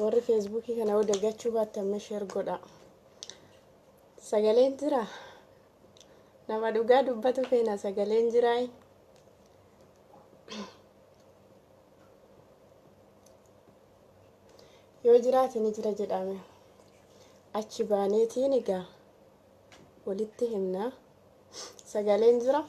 Warri Feesbuukii kana yoo dagachuu baattan mee share godhaa. Sagaleen jira? Nama dhugaa dubbatu feena sagaleen jiraay. Yoo jiraate ni jira jedhame. Achi baaneetiin egaa walitti himna. Sagaleen jira?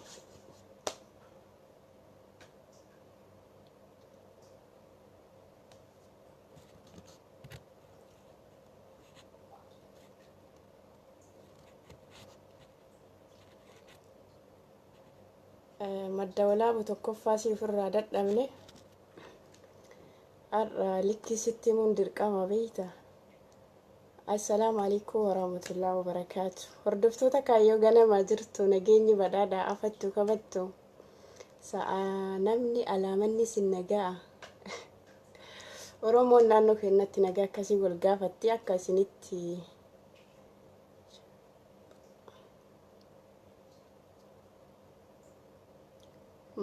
Madda walaabu tokkoffaa si ofirraa dadhabne har'a likkii sitti himuun dirqama beeyta. Assalaamu alaikum warahmatullahi wabarakaatu. Hordoftoota kaayyoo ganamaa jirtu nageenyi badhaadhaa afattu kabattu. Sa'a namni alaamanni isin nagaa. Oromoon naannoo keenyatti nagaa akkasii wal gaafatti akka isinitti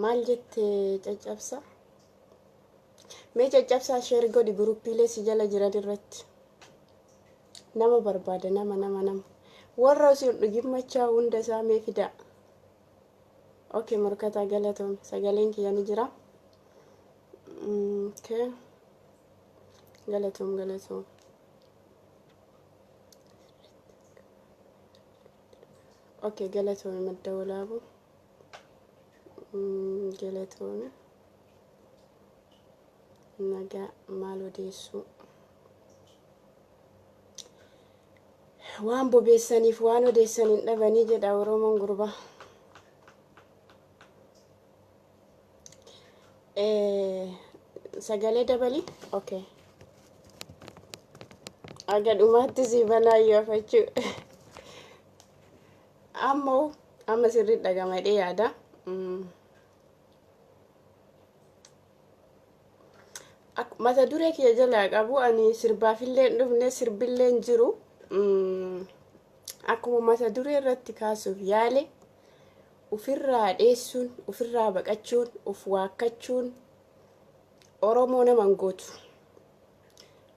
maal jette caccabsa? Mee caccabsaa sheer godhi guruppiilee si jala jiran irratti. Nama barbaada nama nama nama. Warra osoo hin dhugin machaa hunda isaa mee fidaa. Ok morkataa galatoomi sagaleen kiyya ni jira. Okay. Galatoom galatoom. Ok galatoomi madda walaabu. Galatoomi. Nagaa maal odeessuu. Waan bobeessaniif waan odeessan hin dhabanii jedha Oromoon gurbaa. Sagalee dabali? Okay. Aga dhumaatti sii banaa yoo afachuu. Ammoo amma sirrii dhagama jedhee yaada. Mata duree kiyya jalaa qabu ani sirbaafillee hin dhufne sirbillee hin jiru. Akkuma mata duree irratti kaasuuf yaale ufirraa dheessuun, ufirraa baqachuun, uf waakkachuun Oromoo nama hin gootu.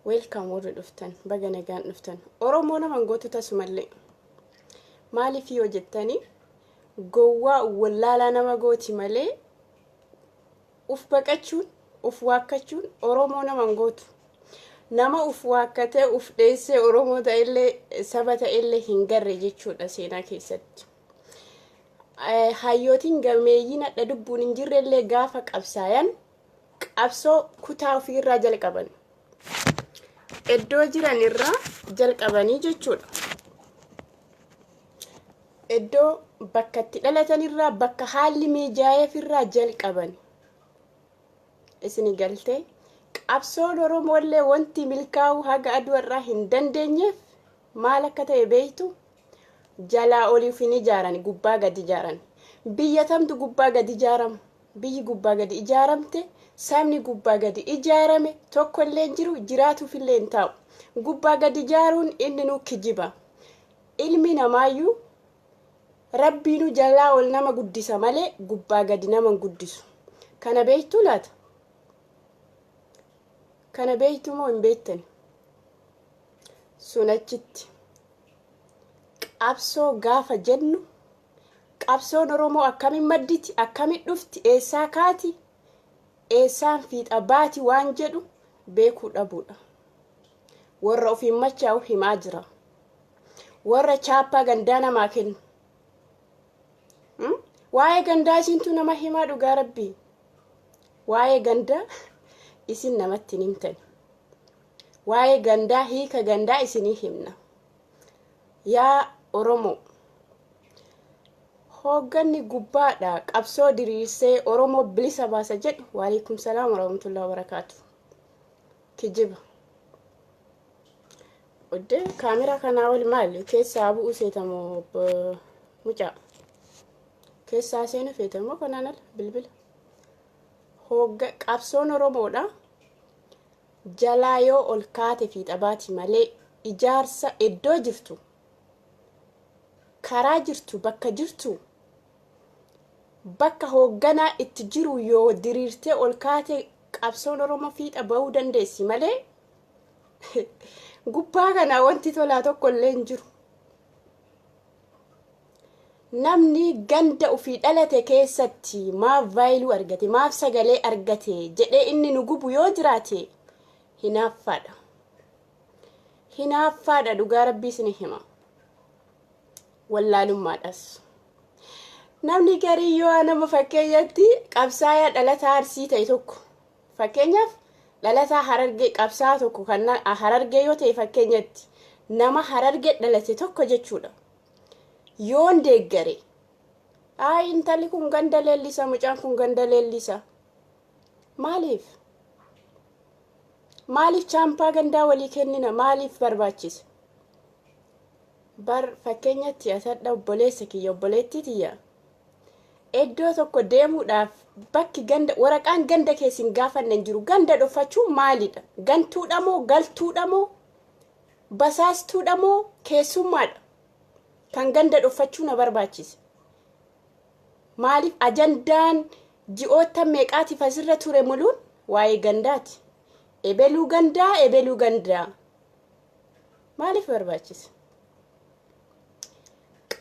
Welcome warri dhuftan baga nagaan dhuftan. Oromoo nama hin gootu tasumallee. Maaliif yoo jettanii gowwaa wallaalaa nama gooti malee Uf baqachuun, uf waakkachuun Oromoo nama hin gootu. Nama uf waakkatee uf dheessee Oromoo ta'ellee saba ta'ellee hin garre jechuudha seenaa keessatti. Hayyootiin gameeyyiin hadha dubbuun hin jirrellee gaafa qabsaayan qabsoo kutaa ofiirraa jalqaban. Iddoo jiran irraa jalqabanii jechuudha. Iddoo bakka itti dhalatan irraa bakka haalli miijaayeef irraa jalqaban. Isini galtee qabsoon Oromoollee wanti milkaa'uu haga aduu irraa hin dandeenyeef maal akka ta'e beektu jalaa oliif hin ijaaran gubbaa gadi ijaaran. Biyya tamtu gubbaa gadi ijaarama. Biyyi gubbaa gadi ijaaramte sabni gubbaa gadi ijaarame tokko illee hin jiru jiraatuuf illee hin taa'u. Gubbaa gadi ijaaruun inni nu kijiba. Ilmi namaayyuu Rabbiinuu jalaa ol nama guddisa malee gubbaa gadi nama hin guddisu. Kana beektuu laata? Kana beektuu moo hin beektani? Sun achitti. Qabsoo gaafa jennu qabsoon Oromoo akkamiin madditi, akkamiin dhufti, eessaa kaati, eessaan fiixa baati waan jedhu beekuu dhabuudha. Warra ofiin machaa'u himaa jira. Warra chaappaa gandaa namaa kennu. Waa'ee gandaa isintu nama himaa dhugaa rabbii. Waa'ee gandaa isin namatti hin himtani. Waa'ee gandaa hiika gandaa isinii himna. Yaa Oromoo. Hoogganni gubbaadha qabsoo diriirsee Oromoo bilisa baasa jedhu. Waalaikum salaam warahmatullahi wabarakaatu. Kijiba. Oddee kaameraa kanaa ol maali keessaa bu'uu seetamoo obbo mucaa keessaa seenu feetamoo kanaan ala bilbila hoogga qabsoon Oromoodha jalaa yoo ol kaate fiixa baati malee ijaarsa iddoo jirtu karaa jirtu bakka jirtu bakka hoogganaa itti jiru yoo diriirtee ol kaate qabsoon Oromoo fiixa ba'uu dandeessi malee. Gubbaa kanaa wanti tolaa tokko illee hin jiru. Namni ganda ofii dhalate keessatti maaf value argate, maaf sagalee argate jedhee inni nu gubu yoo jiraate hinaaffaadha. Hinaaffaadha, dhugaa rabbii isin hima. Wallaalummaadhas. Namni garii yoo nama fakkeenyatti qabsaayaa dhalataa Arsii ta'e tokko, fakkeenyaaf dhalataa Harargee, qabsaa tokko kan Harargee yoo ta'e, fakkeenyatti nama Harargee dhalate tokko jechuudha. Yoon deeggare, "Ayi, intalli kun ganda leellisa, mucaan kun ganda leellisa." Maaliif? Maaliif chaappaa gandaa walii kennina? Maaliif barbaachise? Bar fakkeenyatti asadha, obboleessa kiyya, obboleettii tiyya. Iddoo tokko deemuudhaaf bakki ganda, waraqaan ganda keessin gaafanne hin jiru. Ganda dhoffachuun maalidha? Gantuudha moo, galtuudha moo, basaastuudha moo, keessummaadha? Kan ganda dhoffachuu na barbaachise. Maaliif ajandaan ji'oota meeqaatiif asirra ture muluun waa'ee gandaati? Ebeluu gandaa, ebeluu gandaa. Maaliif barbaachise?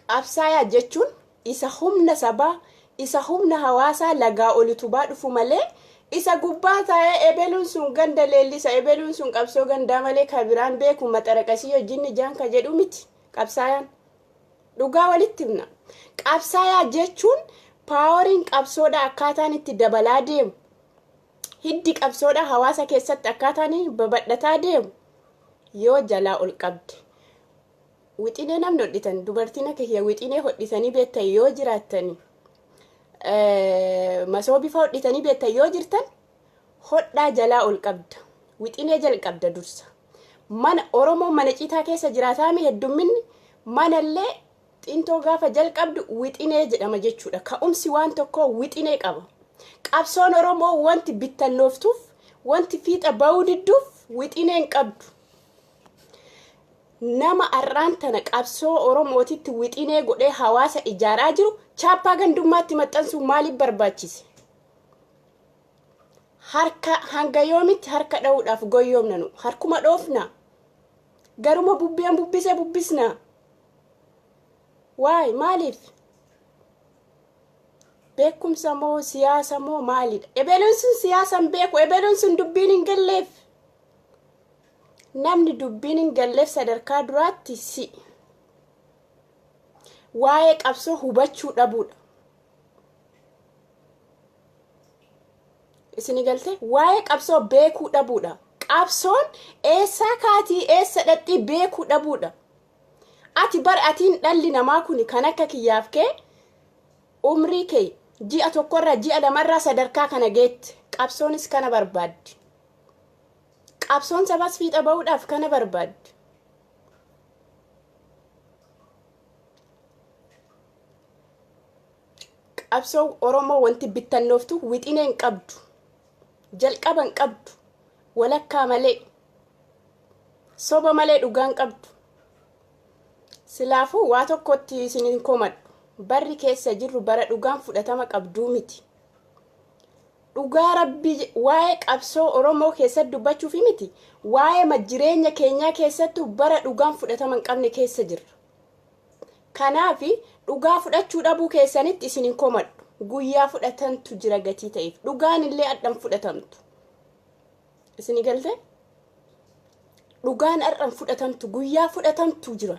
Qabsaayaa jechuun isa humna sabaa, isa humna hawaasaa lagaa ol utubaa dhufu malee, isa gubbaa taa'ee ebeluun sun ganda leellisa, ebeluun sun qabsoo gandaa malee kan biraan beeku maxaraqasii wajjin ijaan ka jedhu miti qabsaayaan. Dhugaa walitti himna. Qabsaayaa jechuun poweriin qabsoodha akkaataan itti dabalaa deemu. Hiddi qabsoodha hawaasa keessatti akkaataan babal'ataa deemu yoo jalaa ol qabde. Wixinee namni hodhitan, dubartiin akka kiyya wixinee hodhitanii beektan yoo jiraattani, masoobii fa'aa hodhitanii beektan yoo jirtan, hodhaa jalaa ol qabda. Wixinee jalqabda dursa. Mana Oromoo mana citaa keessa jiraataami heddumminni, manallee xintoo gaafa jalqabdu wixinee jedhama jechuudha. Ka'umsi waan tokkoo wixinee qaba. Qabsoon Oromoo wanti bittannooftuuf, wanti fiixa ba'uu didduuf wixinee hin qabdu. Nama har'aan tana qabsoo Oromootitti wixinee godhee hawaasa ijaaraa jiru chaappaa gandummaatti maxxansuun maaliif barbaachise? Harka hanga yoomitti harka dha'uudhaaf goyyoomna nu? Harkuma dhoofna? Garuma bubbeen bubbise bubbisna? Waay, maaliif? Beekumsa moo, siyaasa moo, maalidha? Ebeluun sun siyaasa hin beeku. Ebeluun sun dubbiin hin galleef. Namni dubbiin hin galleef sadarkaa duraatti si. Waa'ee qabsoo hubachuu dhabuudha. Isini galte? Waa'ee qabsoo beekuu dhabuudha. Qabsoon eessaa kaatii, eessa dhaqxii beekuu dhabuudha. Ati bar atiin dhalli namaa kun kan akka kiyyaaf kee umrii kee ji'a tokkorraa, ji'a lamarraa sadarkaa kana geette. Qabsoonis kana barbaaddi. Qabsoon sabas fiixa ba'uudhaaf kana barbaaddi. Qabsoo Oromoo wanti bittannooftu wixinee hin qabdu. Jalqaba hin qabdu. Walakkaa malee. Soba malee dhugaa hin qabdu. Silaafuu waa tokkotti isin hin komadhu. Barri keessa jirru bara dhugaan fudhatama qabduu miti. Dhugaa rabbii, waa'ee qabsoo Oromoo keessatti dubbachuufi miti. Waa'ee jireenya keenyaa keessattuu bara dhugaan fudhatama hin qabne keessa jirra. Kanaaf dhugaa fudhachuu dhabuu keessanitti isin hin komadhu. Guyyaa fudhatantu jira gatii ta'eef. Dhugaan illee addan fudhatamtu. Isin galte? Dhugaan har'an fudhatamtu, guyyaa fudhatamtu jira.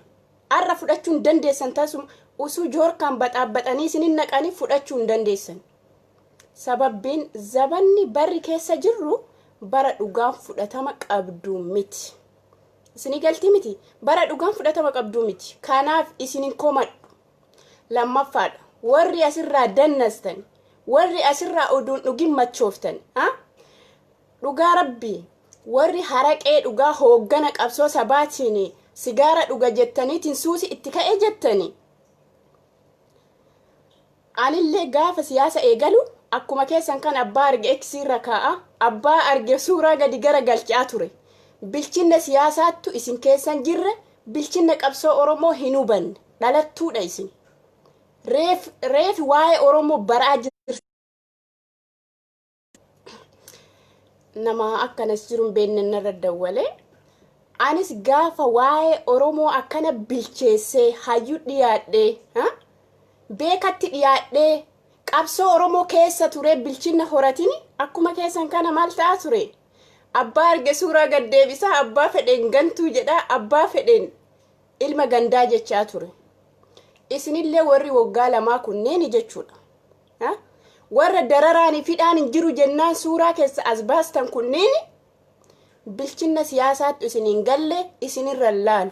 Har'a fudhachuu hin dandeessan, tasuma usuu joorkaan baxaabbaxanii isinin naqanii fudhachuu hin dandeessan. Sababbiin zabanni barri keessa jirru bara dhugaan fudhatama qabdu miti. Isinii galtii miti? Bara dhugaan fudhatama qabdu miti. Kanaaf isin hin komadhu. Lammaffaadha. Warri asirraa dannastan, warri asirraa oduun dhugin machooftan, dhugaa rabbii, warri haraqee dhugaa hooggana qabsoo sabaatiin sigaara dhuga jettaniitiin suusi itti ka'e jettani. Anillee gaafa siyaasa eegalu akkuma keessan kan abbaa arge eksiirra kaa'a, abbaa arge suuraa gadi gara galchaa ture. Bilchinna siyaasaattu isin keessan jirre, bilchinna qabsoo Oromoo hin hubanne. Dhalattuudha isin. Reef reefi waa'ee Oromoo baraa jirtu. Nama akkanas jiru hin beekne narra dawwalee. Anis gaafa waa'ee Oromoo akkana bilcheessee hayyuu dhiyaadhee, beekatti dhiyaadhee, qabsoo Oromoo keessa ture, bilchinna horatini akkuma keessan kana maal ta'aa ture? Abbaa arge suuraa gaddeebisaa, abbaa fedheen gantuu jedhaa, abbaa fedheen ilma gandaa jechaa ture. Isinillee warri waggaa 2 kunneeni jechuudha. Warra dararaanii fidhaan hin jiru jennaan suuraa keessa as baastan kunneeni bilchinna siyaasaatti isin hin galle, isinirra laalu.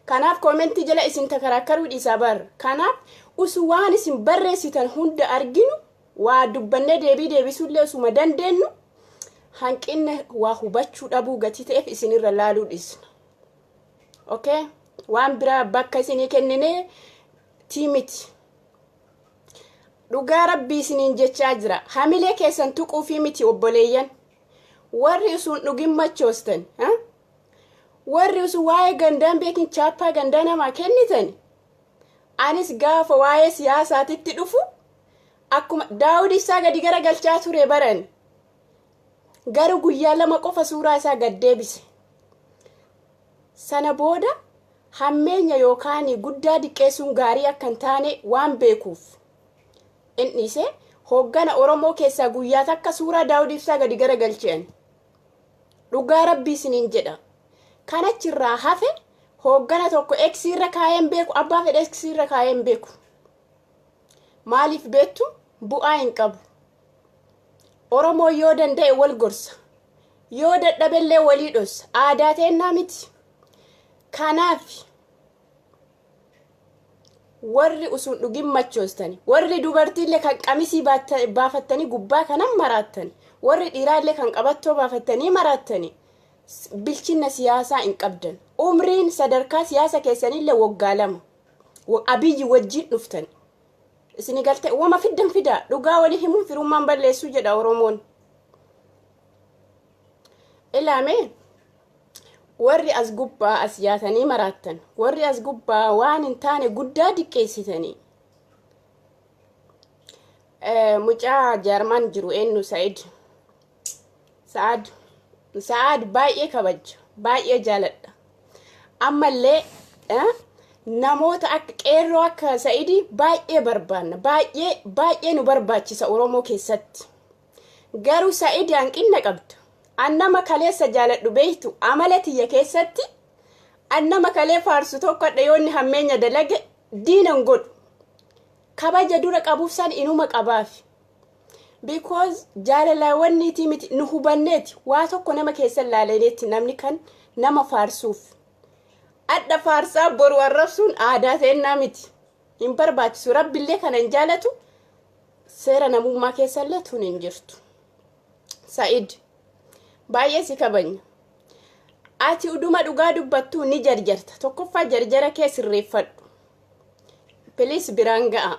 Kanaaf comment jala isin takaraakkaruu dhiisaa bar. Kanaaf usu waan isin barreessitan hunda arginu, waa dubbannee deebii deebisuullee usuma dandeenyu, hanqinna waa hubachuu dhabuu gatii ta'eef isinirra laaluu dhiisna. Okay? Waan biraa bakka isinii kenninee tii miti. Dhugaa Rabbii isiniin jechaa jira. Hamilee keessan tuquufii miti, obboleeyyan. Warri usuun dhugin machoostan. Warri usu waa'ee gandaan beekin chaappaa gandaa namaa kennitan. Anis gaafa waa'ee siyaasaatitti dhufu akkuma Daawud Ibsaa gadi gara galchaa ture baran. Garuu guyyaa 2 qofa suuraa isaa gad deebise. Sana booda hammeenya yookaan guddaa diqqeessuun gaarii akka hin taane waan beekuuf in dhiise. Hooggana Oromoo keessaa guyyaa takka suuraa Daawud Ibsaa gadi gara galche'an. Dhugaa Rabbii isiniin jedha. Kanachirraa hafe hooggana tokko eksiirra kaayeen beeku, abbaa fedhe eksiirra kaayeen beeku. Maaliif beektu? Bu'aa hin qabu. Oromoo yoo danda'e wal gorsa. Yoo dadhabellee walii dhossa. Aadaa teennaa miti. Kanaaf warri usuun dhugin machoostani, warri dubartiillee kan qamisii baafattanii gubbaa kanan maraattani, warri dhiiraallee kan qabattoo baafattanii maraattani, bilchinna siyaasaa hin qabdan. Umriin sadarkaa siyaasa keessanillee waggaa 2. Abiyyi wajjin dhuftan. Isini galte wama fiddan fidaa, dhugaa walii himuun firummaan balleessuu jedha Oromoon. Ilaame, warri as gubbaa as yaatanii maraattan, warri as gubbaa waan hin taane guddaa diqqeessitanii. Mucaa Jaarmaan jiru eenyu, Sa'id. Sa'ad. Sa'ad baay'ee kabaja, baay'ee jaaladha. Ammallee namoota akka qeerroo akka Sa'idii baay'ee barbaanna, baay'ee baay'ee nu barbaachisa Oromoo keessatti. Garuu Sa'idi hanqinna qabda. An nama kaleessa jaaladhu beektu, amala tiyya keessatti an nama kalee faarsu tokkodha, yoo inni hammeenya dalage diinan godhu. Kabaja dura qabuuf san inuma qabaafi. Because jaalalawwanniitii miti, nu hubanneeti waa tokko nama keessa ilaaleneetti namni kan nama faarsuuf. Adda faarsaa boru arrabsuun aadaa ta'ennaa miti. Hin barbaachisu. Rabbillee kana hin jaalatu, seera namummaa keessallee tun hin jirtu. Sa'id, baay'ee si kabanya. Ati uduma dhugaa dubbattuu ni jarjarta. Tokkoffaa jarjara kee sirreeffadhu. Please, biraan ga'a.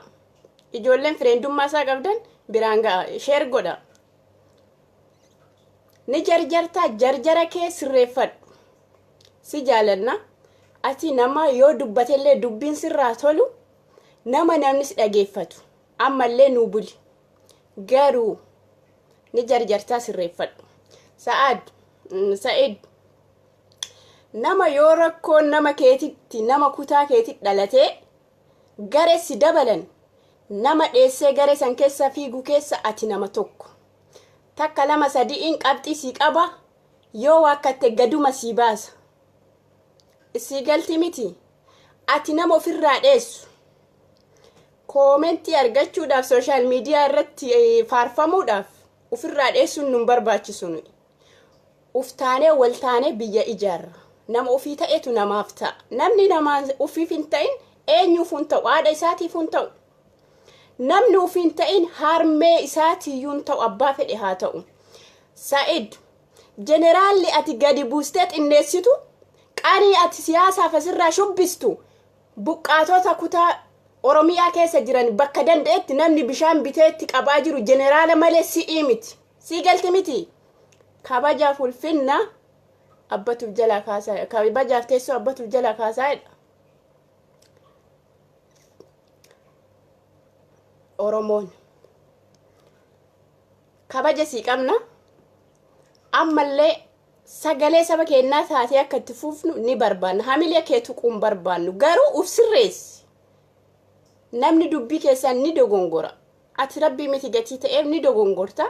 Ijoolleen friendummaa isaa qabdan biraan ga'a. Share godha. Ni jarjartaa, jarjara kee sirreeffadhu. Si jaalanna. Ati nama yoo dubbatellee dubbiin sirraa tolu, nama namni si dhageeffatu. Ammallee nuu buli. Garuu ni jarjartaa, sirreeffadhu. Sa'aad, Sa'id, nama yoo rakkoon nama keetitti, nama kutaa keetitti dhalatee garee si dabalan, nama dheessee garee san keessa fiigu keessa ati nama tokko. Takka, lama, sadi'iin qabxii sii qaba, yoo waakkatte gaduma sii baasa. Sii galti miti. Ati nama ofirraa dheessu. Comment argachuudhaaf, social media irratti faarfamuudhaaf ofirraa dheessuun nun barbaachisu nuyi. Uftaanee wal taanee biyya ijaarra. Nama ofii ta'etu namaaf ta'a. Namni namaan ofiif hin ta'in eenyuuf hin ta'u? Haadha isaatiif hin ta'u. Namni ofii hin ta'in harmee isaatiiyyuu hin ta'u, abbaa fedhe haa ta'u. Sa'id, jeneraalli ati gadi buustee xinneessitu, qanii ati siyaasaaf asirraa shubbistu, buqqaatota kutaa Oromiyaa keessa jiran bakka danda'etti namni bishaan bitee itti qabaa jiru jeneraala malee si'ii miti. Sii galti miti. Kabajaaf ulfinna abbatuuf jalaa kaasaa, kabajaaf teessoo abbatuuf jalaa kaasaa jedha. Oromoon. Kabaja sii qabna. Ammallee Sagalee saba keennaa taatee akka itti fufnu ni barbaanna. Hamilee kee tuquu hin barbaannu. Garuu uf sirreessi. Namni dubbii keessaan ni dogongora. Ati rabbii miti gatii ta'eef ni dogongorta.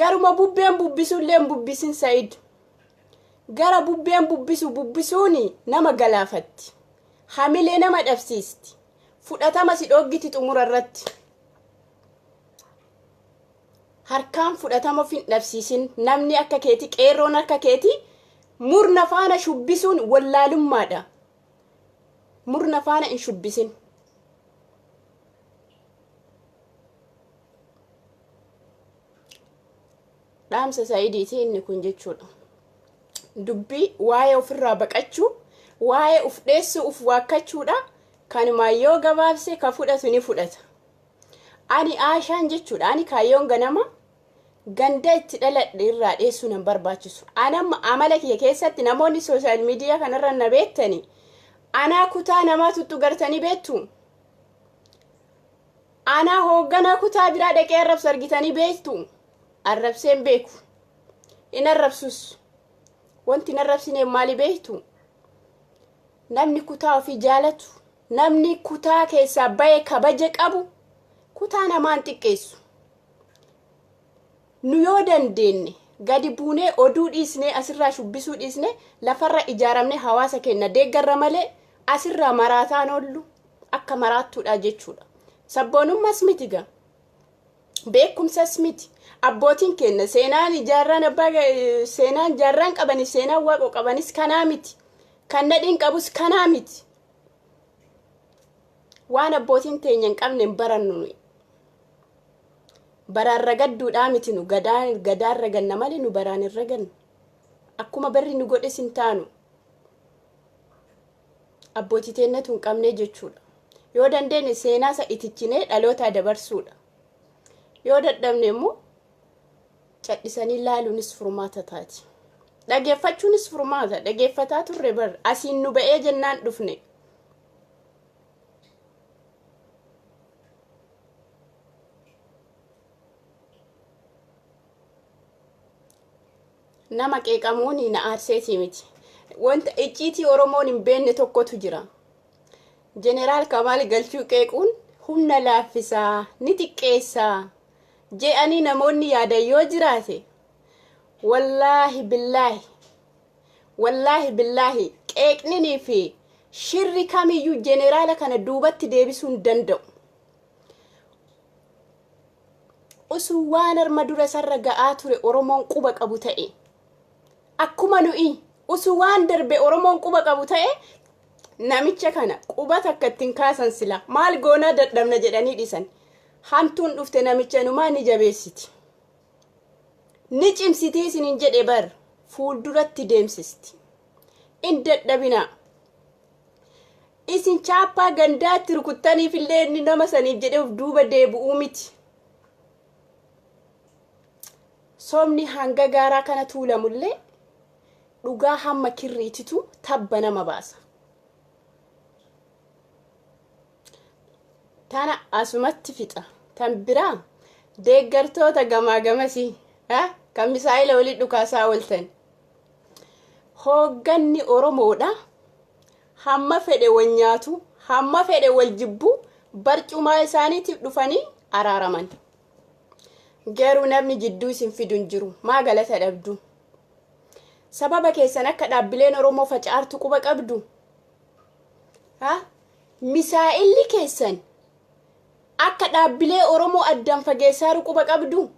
Garuma bubbeen bubbisullee hin bubbisin Said. Gara bubbeen bubbisu bubbisuuni nama galaafatti. Hamilee nama dhabsiisti. Fudhatama si dhooggiti xumura irratti. Harkaan fudhatama of hin dhabsiisin. Namni akka keeti qeerroon akka keeti murna faana shubbisuun wallaalummaadha. Murna faana hin shubbisin. Dhaamsa Sa'idiiti inni kun jechuudha. Dubbii waa'ee ofirraa baqachuu, waa'ee uf dheessuu, uf waakkachuudha. Kanumaan yoo gabaabse ka fudhatu ni fudhata. Ani Aashaan jechuudha. Ani kaayyoon ganama ganda itti dhaladhe irraa dheessuu nan barbaachisu. Ani amma amala kiyya keessatti namoonni sooshaal miidiyaa kanarra na beektani. Anaa kutaa namaa tuttugartanii beektu. Anaa hoogganaa kutaa biraa dhaqee arrabsu argitanii beektu. Arrabsee hin beeku. Hin arrabsus. Wanti hin arrabsineef maali beektu? Namni kutaa ofii jaalatu, namni kutaa keessaa bahe kabaja qabu, kutaa namaa hin xiqqeessu. Nu yoo dandeenye gadi buunee oduu dhiisnee asirraa shubbisuu dhiisnee lafarra ijaaramnee hawaasa keenya deeggarra malee asirraa maraataan oollu akka maraattuudha jechuudha. Sabboonummas miti gaa. Beekumsas miti. Abbootiin keenya seenaan ijaarraan abbaa seenaan jaarraan qabanis seenaan waaqoo qabanis kanaa miti. Kan nadhiin qabus kanaa miti. Waan abbootiin teenya hin qabne hin barannu nuyi. Baraan ragadduudhaa miti nu gadaan raganna malee nu baraan hin ragannu. Akkuma barri nu godhes hin taanu. Abbootii teennatu hin qabne jechuudha. Yoo dandeenye seenaa isa itichinee dhalootaa dabarsuudha. Yoo dadhabne immoo cadhisanii laaluunis furmaata taati. Dhageeffachuunis furmaata. Dhageeffataa turre bar asiin nu ba'ee jennaan dhufne. Nama qeeqamuun na aarseetii miti. Wanta icciitii Oromoon hin beekne tokkotu jira. Jeneraal Kamaal Galchuu qeequun humna laaffisaa, ni xiqqeessaa je'anii namoonni yaadan yoo jiraate, wallaahi billaahi, wallaahi billaahi qeeqninii fi shirri kamiyyuu jeneraala kana duubatti deebisuu hin danda'u. Osoo waan arma dura isarra ga'aa ture Oromoon quba qabu ta'e, akkuma nuyi osoo waan darbe Oromoon quba qabu ta'e, namicha kana quba takka ittiin kaasan sila maal goonaa dadhabna jedhanii dhiisan. Hamtuun dhufte namicha numaa ni jabeessiti. Ni cimsitii isiniin jedhe bar fuulduratti deemsisti. In dadhabinaa. Isin chaappaa gandaatti rukuttaniif illee inni nama saniif jedhee of duuba deebi'uu miti. Sobni hanga gaaraa kana tuulamullee dhugaa hamma kirriititu tabba nama baasa. Tana asumatti fixa. Tan biraa deeggartoota gamaa gamasii kan misaa'ila olii dhukaasaa ooltan. Hoogganni Oromoodha. Hamma fedhe wal nyaatu, hamma fedhe wal jibbu barcumaa isaaniitiif dhufanii araaraman. Garuu namni jidduu isin fidu hin jiru. Maa galata dhabdu? Sababa keessan akka dhaabbileen Oromoo faca'artu quba qabdu? Ha? Misaa'illi keessan akka dhaabbilee Oromoo addaan fageessaaru quba qabdu?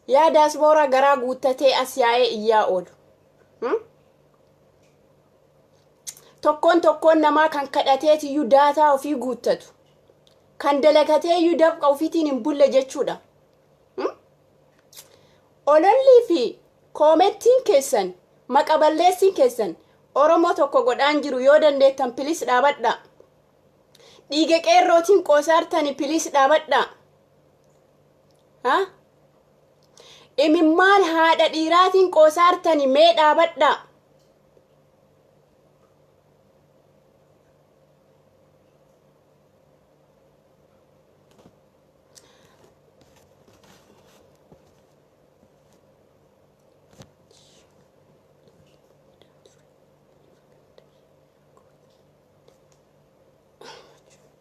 Yaa daasbooraa garaa guuttatee as yaa'ee iyyaa oolu. Tokkoon tokkoon namaa kan kadhateetiyyuu daataa ofii guuttatu. Kan dalagateeyyuu dafqa ofiitiin hin bulle jechuudha. Olollii fi koomentiin keessan maqa balleessiin keessan Oromoo tokko godhaan jiru yoo dandeettan please dhaabadhaa. Dhiiga qeerrootiin qoosaartani please dhaabadhaa. Ha? Imimmaan haadha dhiiraatiin qoosaartani mee dhaabadhaa.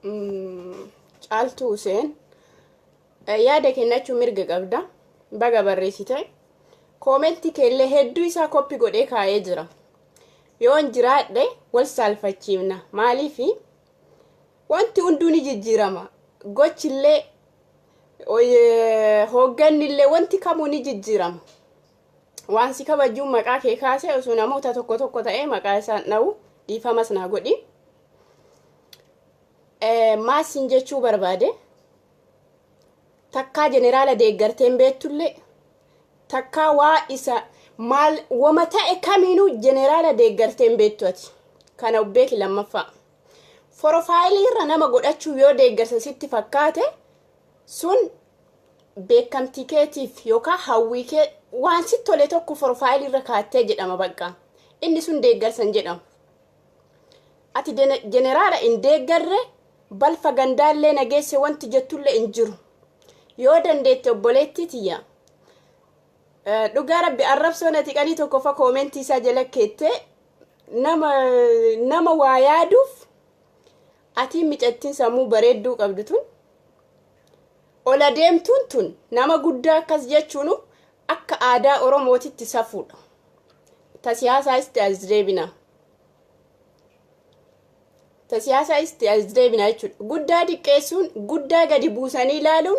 Caaltuu Huseen, yaada kennachuu mirga qabda. Baga barreessite. Koomentii keellee hedduu isaa copy godhee kaa'ee jira. Yoon jiraadhe wal saalfachiifna. Maaliifi wanti hunduu ni jijjiirama. Gochillee, hooggannillee, wanti kamuu ni jijjiirama. Waan si kabajuun maqaa kee kaasee osoo namoota tokko tokko ta'ee maqaa isaan dha'u, dhiifamas naa godhi. Maasiin jechuu barbaade, takkaa jeneraala deeggarteen beettullee, takkaa waa isa maal wama ta'e kamiinuu jeneraala deeggarteen beettu ati. Kana beeki. Lammaffaa, profile irra nama godhachuu yoo deeggarsa sitti fakkaate, sun beekamtii keetiif yookaan hawwii kee, waan sitti tole tokko profile irra kaattee jedhama. Bakka inni sun deeggarsa hin jedhamu. Ati jeneraala hin deeggarre, balfa gandaallee nageesse wanti jettullee hin jiru. Yoo dandeette, obboleettii tiyya, dhugaa rabbi, arrabsoo nati qanii tokko fa koomentii isaa jala keettee nama waa yaaduuf, atiin micattiin sammuu bareedduu qabdu tun, ola deemtuun tun, nama guddaa akkas jechuun akka aadaa Oromootitti safuudha. Ta siyaasaa isti as deebina. Ta siyaasaa isti as deebina jechuudha. Guddaa diqqeessuun, guddaa gadi buusanii ilaaluun,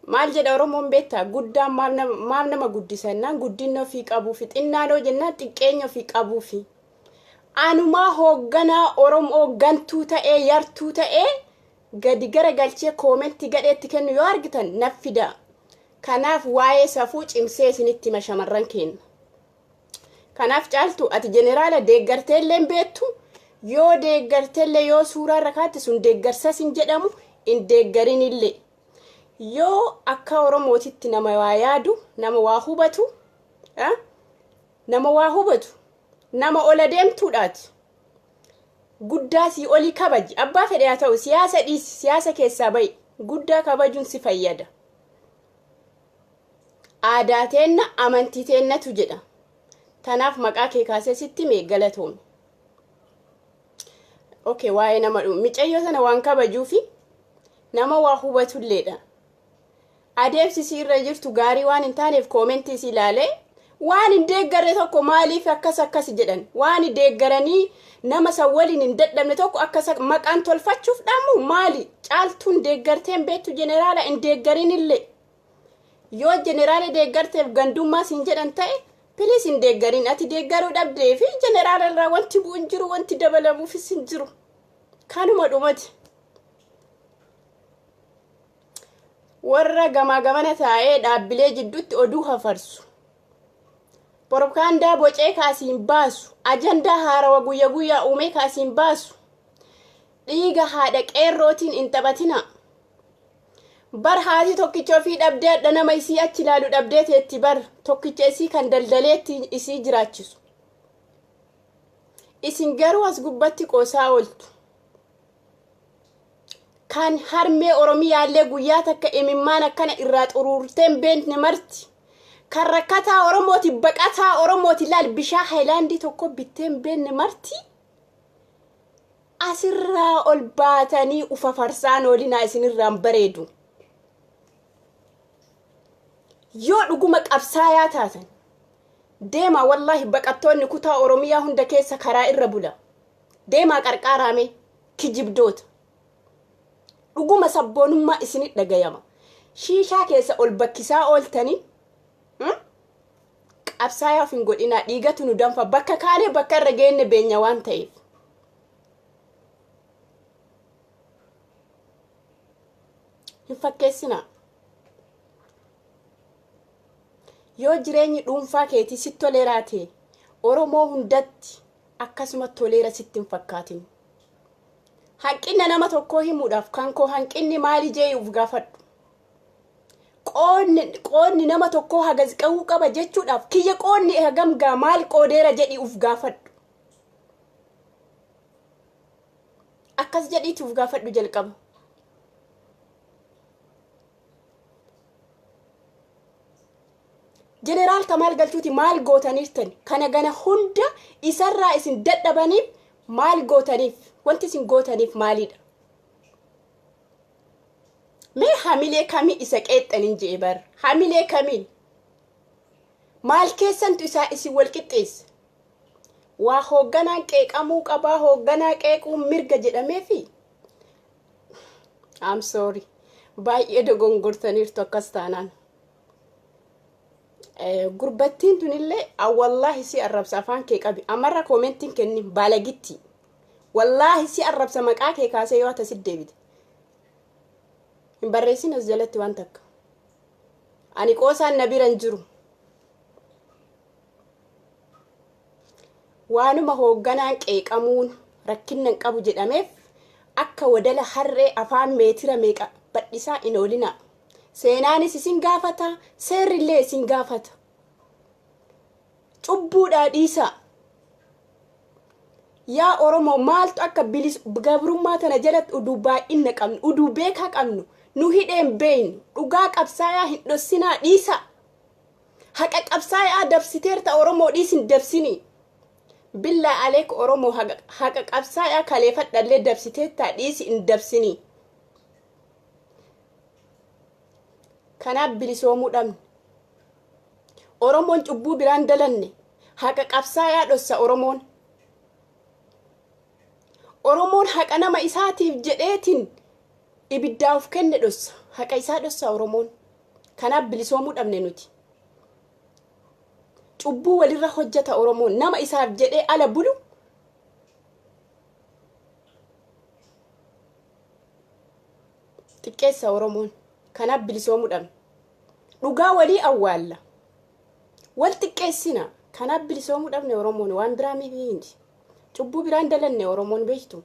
maal jedha Oromoon beektaa? Guddaan maaf nama guddisannaan guddinna ofii qabuufi, xinnaan hoo jennaan xiqqeenya ofii qabuufi. Anumaa hoogganaa Oromoo gantuu ta'ee, yartuu ta'ee, gadi gara galchee koomentii gadheetti kennu yoo argitan naf fidaa. Kanaaf waa'ee safuu cimsee isinitti hima, shamarran keenya. Kanaaf Caaltu, ati jeneraala deeggarteellee hin beektu. Yoo deeggarteellee, yoo suuraa irra kaatti, sun deeggarsas hin jedhamu, hin deeggarinillee. Yoo akka Oromootitti nama waa yaadu, nama waa hubatu, nama waa hubatu, nama ola deemtuudhaati. Guddaa sii olii kabaji. Abbaa fedhe haa ta'u, siyaasa dhiisi, siyaasa keessaa ba'i. Guddaa kabajuun si fayyada. Aadaa teenna, amantii teennatu jedha. Tanaaf maqaa kee kaasee sitti mee galatoomi. Okay, waa'ee nama dhumu. Micayyoo sana waan kabajuufi nama waa hubatulleedha. Adeemsi si irra jirtu gaarii waan hin taaneef koomentii si ilaalee, waan hin deeggarre tokko maaliif akkas akkas jedhan, waan deeggaranii nama san waliin hin dadhabne tokko akkas maqaan tolfachuuf dhamu maali? Caaltuun deeggarteen beektu jeneraala, hin deeggarin illee. Yoo jeneraala deeggarteef gandummaa siin jedhan ta'e, please hin deeggarin. Ati deeggaruu dhabdee fi jeneraala irraa wanti bu'u hin jiru, wanti dabalamuufis hin jiru. Kanuma dhumati. Warra gamaa gamana taa'ee dhaabbilee jidduutti oduu hafarsu, Propagaandaa bocee kaasiin baasu, ajandaa haarawa guyya guyyaa uumee kaasiin baasu. Dhiiga haadha qeerrootiin hin taphatina. Bar haati tokkicha ofii dhabdee hadha nama isii achi ilaalu dhabdee teetti, bar tokkicha isii kan daldaleetti isii jiraachisu. Isin garuu as gubbatti qoosaa ooltu. Kan harmee Oromiyaallee guyyaa takka imimmaan akkana irraa xuruurtee hin beekne marti. Kan rakkataa Oromooti, baqataa Oromooti laal bishaan haayilaandii tokko bittee hin beekne marti. Asirraa ol baatanii ufa farsaan oolinaa, isinirraan bareedu. Yoo dhuguma qabsaayaa taatan, deemaa, wallaahi baqattoonni kutaa Oromiyaa hunda keessa karaa irra bula. Deemaa qarqaaraame, kijibdoota. Dhuguma sabboonummaa isinit dhagayama. Shiishaa keessa ol bakkisaa ooltanii qabsaayaa of hin godhinaa. Dhiigatu nu danfa, bakka kaanee bakka irra geenne beenya waan ta'eef. Hin fakkeessinaa. Yoo jireenyi dhuunfaa keetii sitti toleeraa ta'e, Oromoo hundatti akkasuma toleera sitti hin fakkaatin. Hanqina nama tokkoo himuudhaaf kan koo hanqinni maali jee uf gaafadhu. Qoodni nama tokkoo hagas qahuu qaba jechuudhaaf, kiyya qoodni hagam gaa, maal qoodeera jedhi uf gaafadhu. Akkas jedhiiti uf gaafadhu jalqaba. Jeneraal Kamaal Galchuuti maal gootaniirtan? Kana gana hunda isarraa isin dadhabaniif maal gootaniif? Wanti isin gootaniif maalidha? Mee hamilee kamii isa qeexxanin je'e bar. Hamilee kamiin? Maal keessantu isaa isin wal qixxeessa? Waa hoogganaan qeeqamuu qabaa, hoogganaa qeequun mirga jedhameefi? I'm sorry. Baay'ee dogongortaniirtu akkas taanaan. Gurbattiin tunillee wallaahi si arrabsa, afaan kee qabi. Amarra commentiin kenni baalagitti. Wallaahi si arrabsa maqaa kee kaasee yoo atasit deebite. Hin barreessin as jalatti waan takka. Ani qoosaan na bira hin jiru. Waanuma hoogganaan qeeqamuun rakkinna hin qabu jedhameef akka wadala harree afaan meetira meeqa badhisaa hin oolinaa. Seenaanis isin gaafata, seerrillee isin gaafata. Cubbuudhaa dhiisaa. Yaa Oromoo, maaltu akka bilis gabrummaa tana jalatti uduu baay'inna qabnu, uduu beekaa qabnu, nu hidheen beeynu, dhugaa qabsaayaa hin dhossinaa, dhiisaa. Haqa qabsaayaa dabsiteerta Oromoo, dhiisin dabsinii. Billaa aleek Oromoo, haqa qabsaayaa kaleeffadhallee dabsiteettaa, dhiisi hin dabsinii. Kanaaf bilisoomuu dhabne. Oromoon cubbuu biraan dalanne, haqa qabsaayaa dhossa Oromoon. Oromoon haqa nama isaatiif jedheetiin ibiddaa of kenne dhossa. Haqa isaa dhossa Oromoon. Kanaaf bilisoomuu dhabne nuti. Cubbuu walirra hojjeta Oromoon. Nama isaaf jedhee ala bulu xiqqeessa Oromoon. Kanaaf bilisoomuu dhabne. Dhugaa walii awwaalla. Wal xiqqeessina. Kanaaf bilisoomuu dhabne Oromoon, waan biraa miti. Cubbuu biraan dalanne Oromoon, beektu.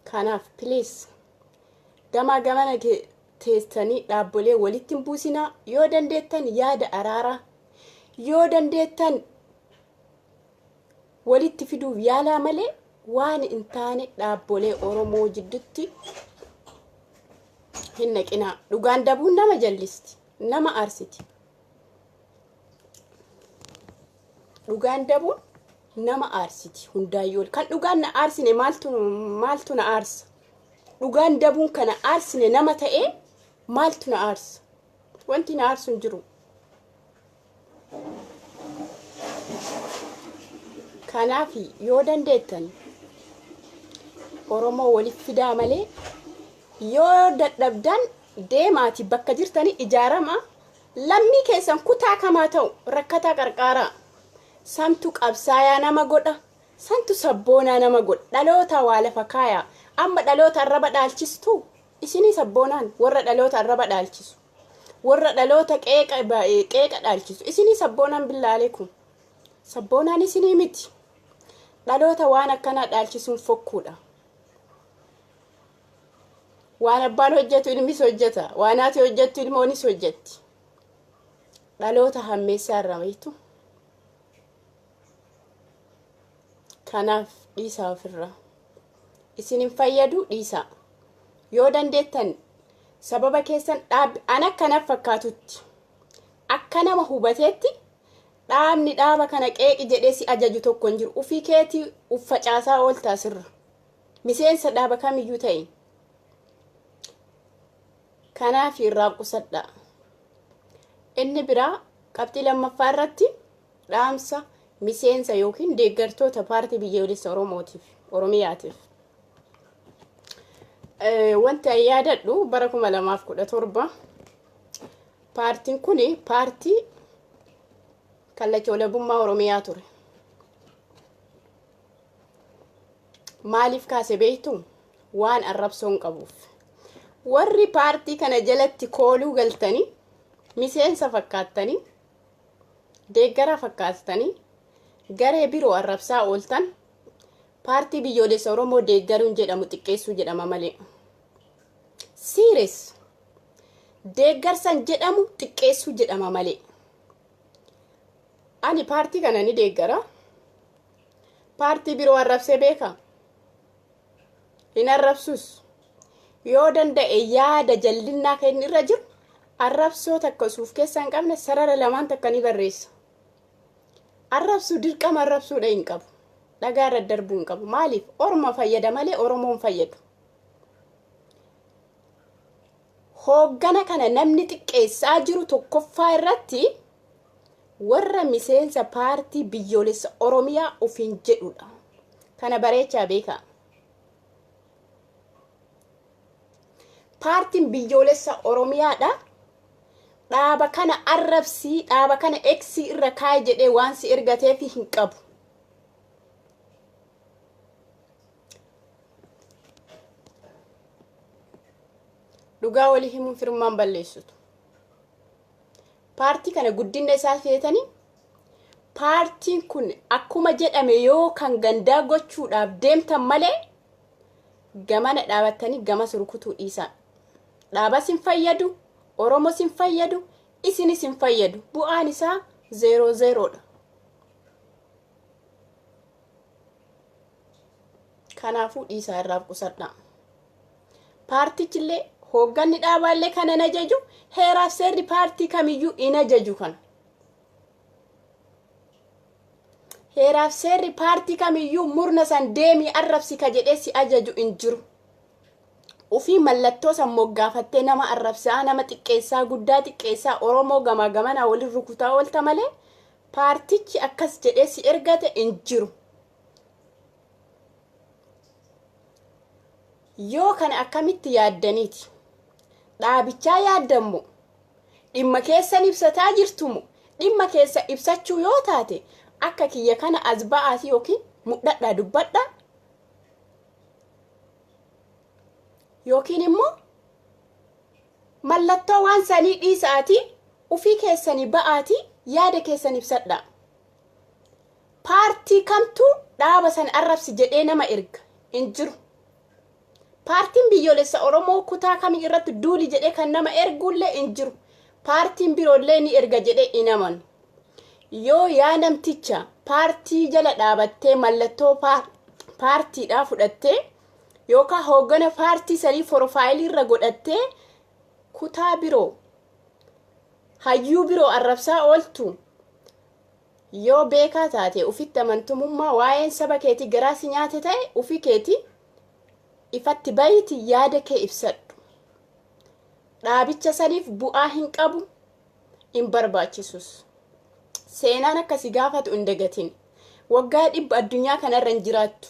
Kanaaf please, gamaa gamana teessanii dhaabbolee walitti hin buusinaa. Yoo dandeettan yaada araaraa, yoo dandeettan walitti fiduuf yaalaa malee waan hin taane dhaabbolee Oromoo jidduutti hin naqinaa. Dhugaan dabuun nama jallisti, nama aarsiti. Dhugaan dabuun nama aarsiti hundaayyuu. Kan dhugaan na aarsine maaltu na aarsa? Dhugaan dabuun kana aarsine nama ta'ee maaltu na aarsa? Wanti na aarsu hin jiru. Kanaaf yoo dandeettan Oromoo waliif fidaa malee, yoo dadhabdan deemaati bakka jirtanii ijaarama. Lammii keessan kutaa kamaa ta'u rakkataa qarqaaraa. Santu qabsaayaa nama godha. Santu sabboonaa nama godha. Dhaloota waa lafa kaayaa. Amma dhaloota arraba dhaalchistuu? Isinii sabboonaan warra dhaloota arraba dhaalchisu. Warra dhaloota qeeqa qeeqa dhaalchisu. Isinii sabboonaan, billaalee kun. Sabboonaan isinii miti. Dhaloota waan akkanaa dhaalchisuun fokkuudha. Waan abbaan hojjetu ilmis hojjeta. Waan haati hojjettu ilmoonis hojjetti. Dhaloota hammeessaa irraa beektu. Kanaaf dhiisaa ofirraa. Isin hin fayyadu, dhiisaa. Yoo dandeettan sababa keessan dhaabbi an akkanaaf fakkaatutti, akka nama hubateetti, dhaabni dhaaba kana qeeqi jedhee si ajaju tokko hin jiru. Ufii keetii uf facaasaa oolta asirra. Miseensa dhaaba kamiyyuu ta'e. Kanaaf irraa qusadha. Inni biraa qabxii lammaffaa irratti dhaamsa miseensa yookiin deeggartoota paartii biyyoolessa Oromootiif, Oromiyaatiif. Wanti ani yaadadhu, bara 2017 paartiin kun paartii kallacha walabummaa Oromiyaa ture. Maaliif kaase beektu? Waan arrabsoo hin qabuuf. Warri paartii kana jalatti kooluu galtanii, miseensa fakkaattanii, deeggaraa fakkaattanii garee biroo arrabsaa ooltan, paartii biyyoolessa Oromoo deeggaruun jedhamu xiqqeessuu jedhama malee. Serious. Deeggarsan jedhamu xiqqeessuu jedhama malee. Ani paartii kana ni deeggara. Paartii biroo arrabsee beeka? Hin arrabsus. Yoo danda'e yaada jallinnaa kan inni irra jiru arrabsoo takka suuf keessaa hin qabne sarara lamaan takka ni barreessa. Arrabsuu dirqama arrabsuudha hin qabu. Dhagaa irra darbuu hin qabu. Maaliif? Orma fayyada malee Oromoon fayyadu. Hooggana kana namni xiqqeessaa jiru tokkoffaa irratti warra miseensa paartii biyyoolessa Oromiyaa ofiin jedhudha. Kana bareechaa beekaa. Paartiin biyyoolessa Oromiyaadha. Dhaaba kana arrabsii, dhaaba kana eksii irra kaa'i jedhee waan si ergateef hin qabu. Dhugaa walii himuun firummaan balleessitu. Paartii kana guddina isaa feetanii, paartiin kun akkuma jedhame yoo kan gandaa gochuudhaaf deemtan malee, gamana dhaabattanii gamas rukutuu dhiisaa. Dhaabas hin fayyadu, Oromos hin fayyadu, isinis hin fayyadu. Bu'aan isaa zeeroo zeeroodha. Kanaafuu dhiisaa, irraaf qusadhaa. Paartichillee, hoogganni dhaabaallee kana hin ajaju, heeraaf seerri paartii kamiyyuu hin ajaju kana. Heeraaf seerri paartii kamiyyuu murna san deemii arrabsi ka jedhee si ajaju hin jiru. Ufii mallattoo san moggaafattee nama arrabsaa, nama xiqqeessaa, guddaa xiqqeessaa, Oromoo gamaa gamanaa waliin rukutaa oolta malee paartichi akkas jedhee si ergate hin jiru. Yoo kana akkamitti yaaddaniiti? Dhaabichaa yaaddan moo? Dhimma keessan ibsataa jirtu moo? Dhimma keessa ibsachuu yoo taate, akka kiyya kana as ba'aati yookiin mudhadhaa dubbadhaa, yookiin immoo mallattoo waan sanii dhiisaatii ufii keessanii ba'aatii yaada keessan ibsadhaa. Paartii kamtu dhaaba san arrabsi jedhee nama erga? Hin jiru. Paartiin biyyoolessa Oromoo kutaa kamii irratti duuli jedhee kan nama erguullee hin jiru. Paartiin biroollee ni erga jedhee hin amanu. Yoo yaa namticha paartii jala dhaabattee, mallattoo paartiidhaa fudhattee, yookaan hooggana paartii sanii profile irra godhattee kutaa biroo, hayyuu biroo arrabsaa ooltu, yoo beekaa taate, ufitti amantumummaa waa'een saba keetii garaa si nyaate ta'e, ufii keetii ifatti bahiiti yaada kee ibsadhu. Dhaabicha saniif bu'aa hin qabu, hin barbaachisus. Seenaan akka si gaafatu hin dagatin. Waggaa 100 addunyaa kanarra hin jiraattu.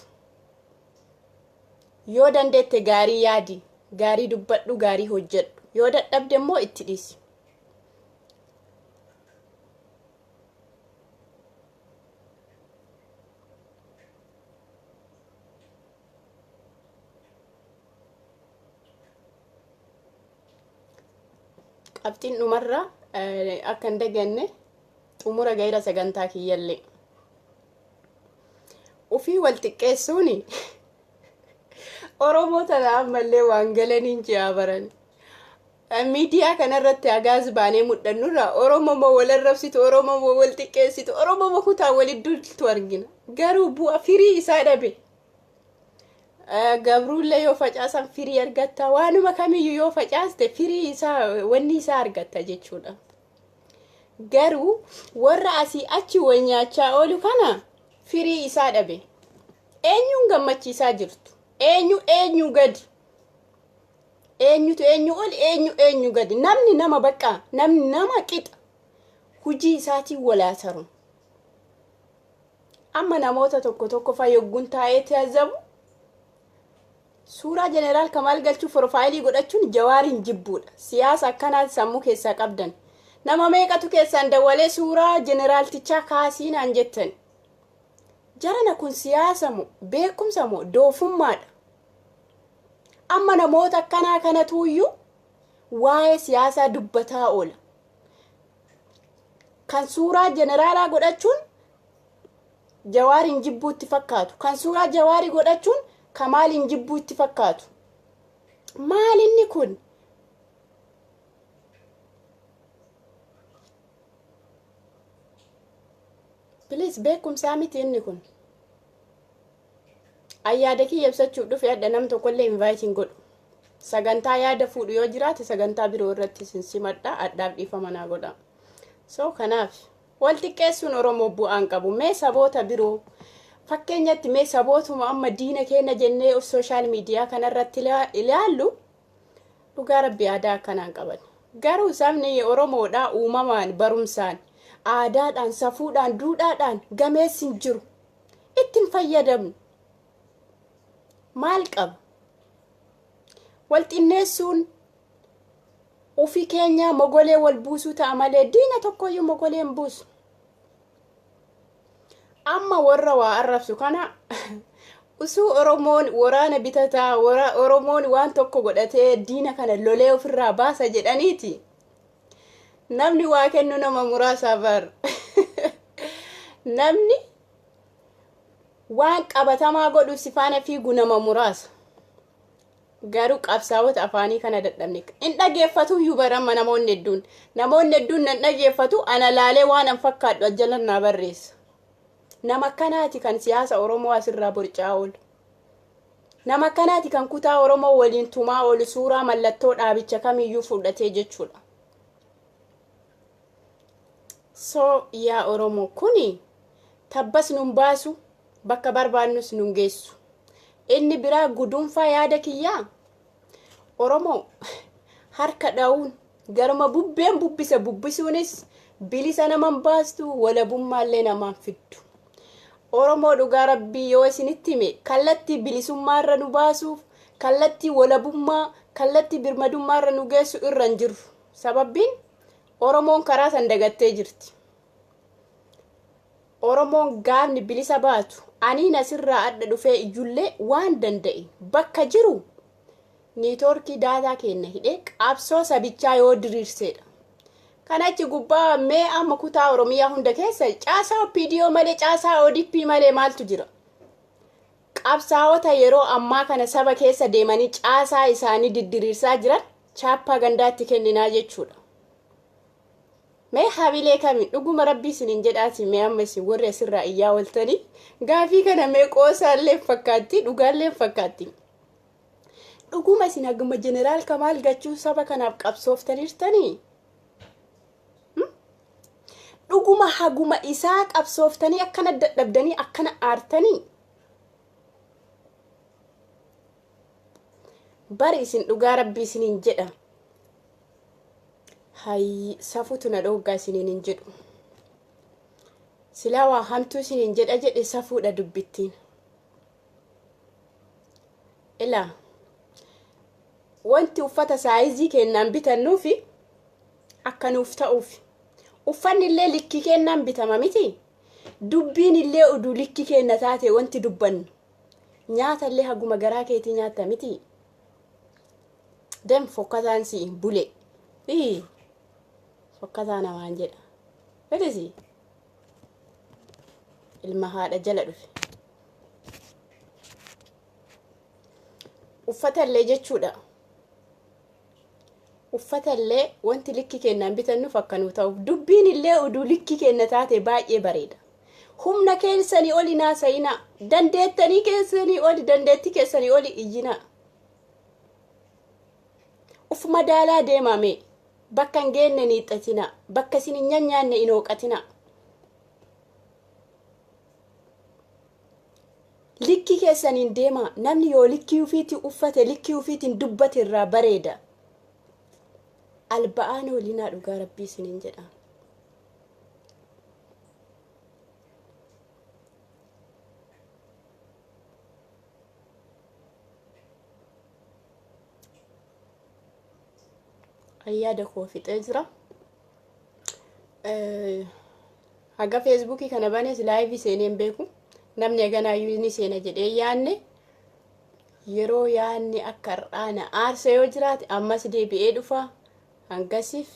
Yoo dandeette gaarii yaadi, gaarii dubbadhu, gaarii hojjedhu. Yoo dadhabde immoo itti dhiisi. Qabxiin dhumarra akka hin daganne, xumura gahira sagantaa kiyyallee. Ufii wal xiqqeessuuni Oromoo tana ammallee waan galaniin ji'a baran. Miidiyaa kanarratti hagaas baanee mul'annurraa Oromoo moo wal arrabsitu, Oromoo moo wal xiqqeessitu, Oromoo moo kutaa walit dultu argina. Garuu bu'a firii isaa dhabe. Gabruullee yoo facaasan firii argatta, waanuma kamiyyuu yoo facaaste firii isaa, wanni isaa argatta jechuudha. Garuu warra asii achi wal nyaachaa oolu kana firii isaa dhabe. Eenyuun gammachiisaa jirtu? Eenyu eenyu gadi? Eenyutu eenyu ol? Eenyu eenyu gadi? Namni nama bakka, namni nama qixa. Hujii isaatiin walaa taru. Amma namoota tokko tokko fa yogguun taa'ee taazzabu, suuraa Jeneraal Kamaal Galchuu profile godhachuun Jawaariin jibbuudha. Siyaasa akkanaa sammuu keessaa qabdan. Nama meeqatu keessaan dawwalee suuraa jeneraaltichaa kaasii naan jettan. Jarana, kun siyaasa moo, beekumsa moo, doofummaadha? Amma namoota akkanaa kanatuuyyuu waa'ee siyaasaa dubbataa oola. Kan suuraa jeneraalaa godhachuun Jawaariin jibbuu itti fakkaatu. Kan suuraa Jawaarii godhachuun Kamaaliin jibbuu itti fakkaatu. Maal inni kun? Please, beekumsaa miti inni kun. Ayyaada kiyya ibsachuuf dhufe adda nam tokkollee invite hin godhu. Sagantaa yaada fuudhu yoo jiraate, sagantaa biroo irratti isin simadha, adhaaf dhiifama naa godha. So kanaaf Wal xiqqeessuun Oromoo bu'aan qabu. Mee saboota biroo fakkeenyatti, mee sabootuma amma diina keenya jennee social media kanarratti ilaallu, dhugaa Rabbi aadaa akkanaan qaban. Garuu sabni Oromoodhaa uumamaan, barumsaan, aadaadhaan, safuudhaan, duudhaadhaan gameessi hin jiru. Ittiin fayyadamnu. Maal qaba? Wal xinneessuun ofii keenyaa mogolee wal buusuu ta'a malee diina tokkoyyuu mogolee hin buusu. Amma warra waa arrabsu kana, usuu Oromoon waraana bitataa, Oromoon waan tokko godhatee diina kana lolee ofirraa baasa jedhaniiti. Namni waa kennu nama muraasa bar. Namni waan qabatamaa godhu si faana fiigu nama muraasa. Garuu qabsaa'ota afaanii kana dadhabne. In dhageeffatu iyyuu baramma namoonni hedduun. Namoonni hedduun nan dhageeffatu, ana laalee waan an fakkaadhu ajjalan naa barreessa. Nama akkanaati kan siyaasa Oromoo asirraa borcaa oolu. Nama akkanaati kan kutaa Oromoo waliin tumaa oolu, suuraa mallattoo dhaabicha kamiyyuu fudhatee jechuudha. So yaa Oromoo, kuni tabbas nun baasu, bakka barbaannus nun geessu. Inni biraa guduunfaa yaada kiyyaa, Oromoo harka dha'uun garuma bubbeen bubbise bubbisuunis bilisa naman baastu, walabummaallee namaan fiddu. Oromoo, dhugaa Rabbii yoo isinitti hime, kallattii bilisummaarra nu baasuuf, kallattii walabummaa, kallattii birmadummaarra nu geessu irra hin jirru. Sababbiin Oromoon karaa san dagattee jirti. Oromoon gaafni bilisa baatu, aniin asirraa adda dhufee iyyullee waan danda'e bakka jiru network data kenna hidhee qabsoo sabichaa yoo diriirsedha. Kanachi gubbaa mee amma kutaa Oromiyaa hunda keessa caasaa OPDO malee, caasaa ODP malee maaltu jira? Qabsaa'ota yeroo ammaa kana saba keessa deemanii caasaa isaanii diddiriirsaa jiran chaappaa gandaatti kenninaa jechuudha. Mee habilee kami, dhuguma Rabbii isiniin jedhaati, mee amma isin warri asirraa iyyaa ooltanii gaafii kana mee qoosaallee fakkaatti, dhugaallee fakkaatti. Dhuguma isin haguma Jeneraal Kamaal Gachuu saba kanaaf qabsooftaniirtanii? Dhuguma haguma isaa qabsooftanii akkana dadhabdanii akkana aartanii? Bari isin, dhugaa Rabbii isiniin jedha. Hayyi, safutu na dhooggaa isiniin hin jedhu. Silaa waa hamtuu isiniin jedha jedhe, safuudha dubbittiin. Ilaa, wanti uffata size kennaan bitannuufi akka nuuf ta'uuf. Uffanni illee likkii kennaan bitama miti. Dubbiin illee oduu likkii kenna taate wanti dubbannu. Nyaata illee haguma garaa keetii nyaatta miti. Dem, fokkataan si bule. Ii, fokkataa namaan jedha. Fedhisi. Ilma haadha jala dhufe. Uffata illee jechuudha. Uffata illee wanti likki kennaan bitannuuf akka nuu ta'uuf. Dubbiin illee oduu likki kenna taate baay'ee bareeda. Humna keessanii oli naasayinaa. Dandeettanii keessanii oli, dandeettii keessanii oli iyyinaa. Uf madaalaa deemame, bakka hin geenne hin hiixatinaa, bakka isin hin nyaanne hin hooqatinaa. Likkii keessaniin deemaa. Namni yoo likkii ufiitii uffate, likkii ufiitiin dubbate irraa bareeda. Alba'aan oolinaa, dhugaa Rabbii isiniin jedha. Yaada koo fixee jira. Haga Facebookii kana banees live seenee hin beeku. Namni haganaayyuu ni seena jedhee yaanne, yeroo yaanni akka har'aa na aarse yoo jiraate ammas deebi'ee dhufa. Hangasiif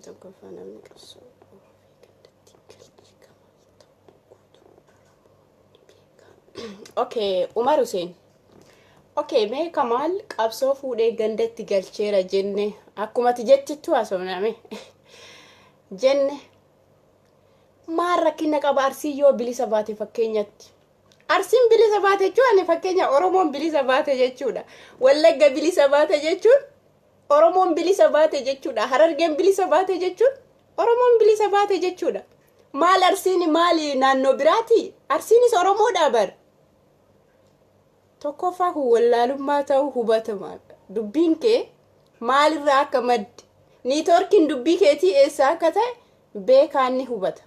tokkoffaa namni qabsoo gandatti galchi. Okay, Umar Hussein. Okay, mee Kamaal qabsoo fuudhee gandatti galcheera jenne, akkumati jettittu haasofname jenne, maal rakkina qaba Arsii yoo bilisa baate fakkeenyatti? Arsiin bilisa baate jechuun ani fakkeenya Oromoon bilisa baate jechuudha. Wallagga bilisa baate jechuun Oromoon bilisa baate jechuudha. Harargeen bilisa baate jechuun Oromoon bilisa baate jechuudha. Maal Arsiin maali naannoo biraati? Arsiinis Oromoodha bar. Tokkoffaa kun wallaalummaa ta'uu hubatama. Dubbiin kee maalirraa akka madde, networkiin dubbii keetii eessaa akka ta'e beekaan ni hubata.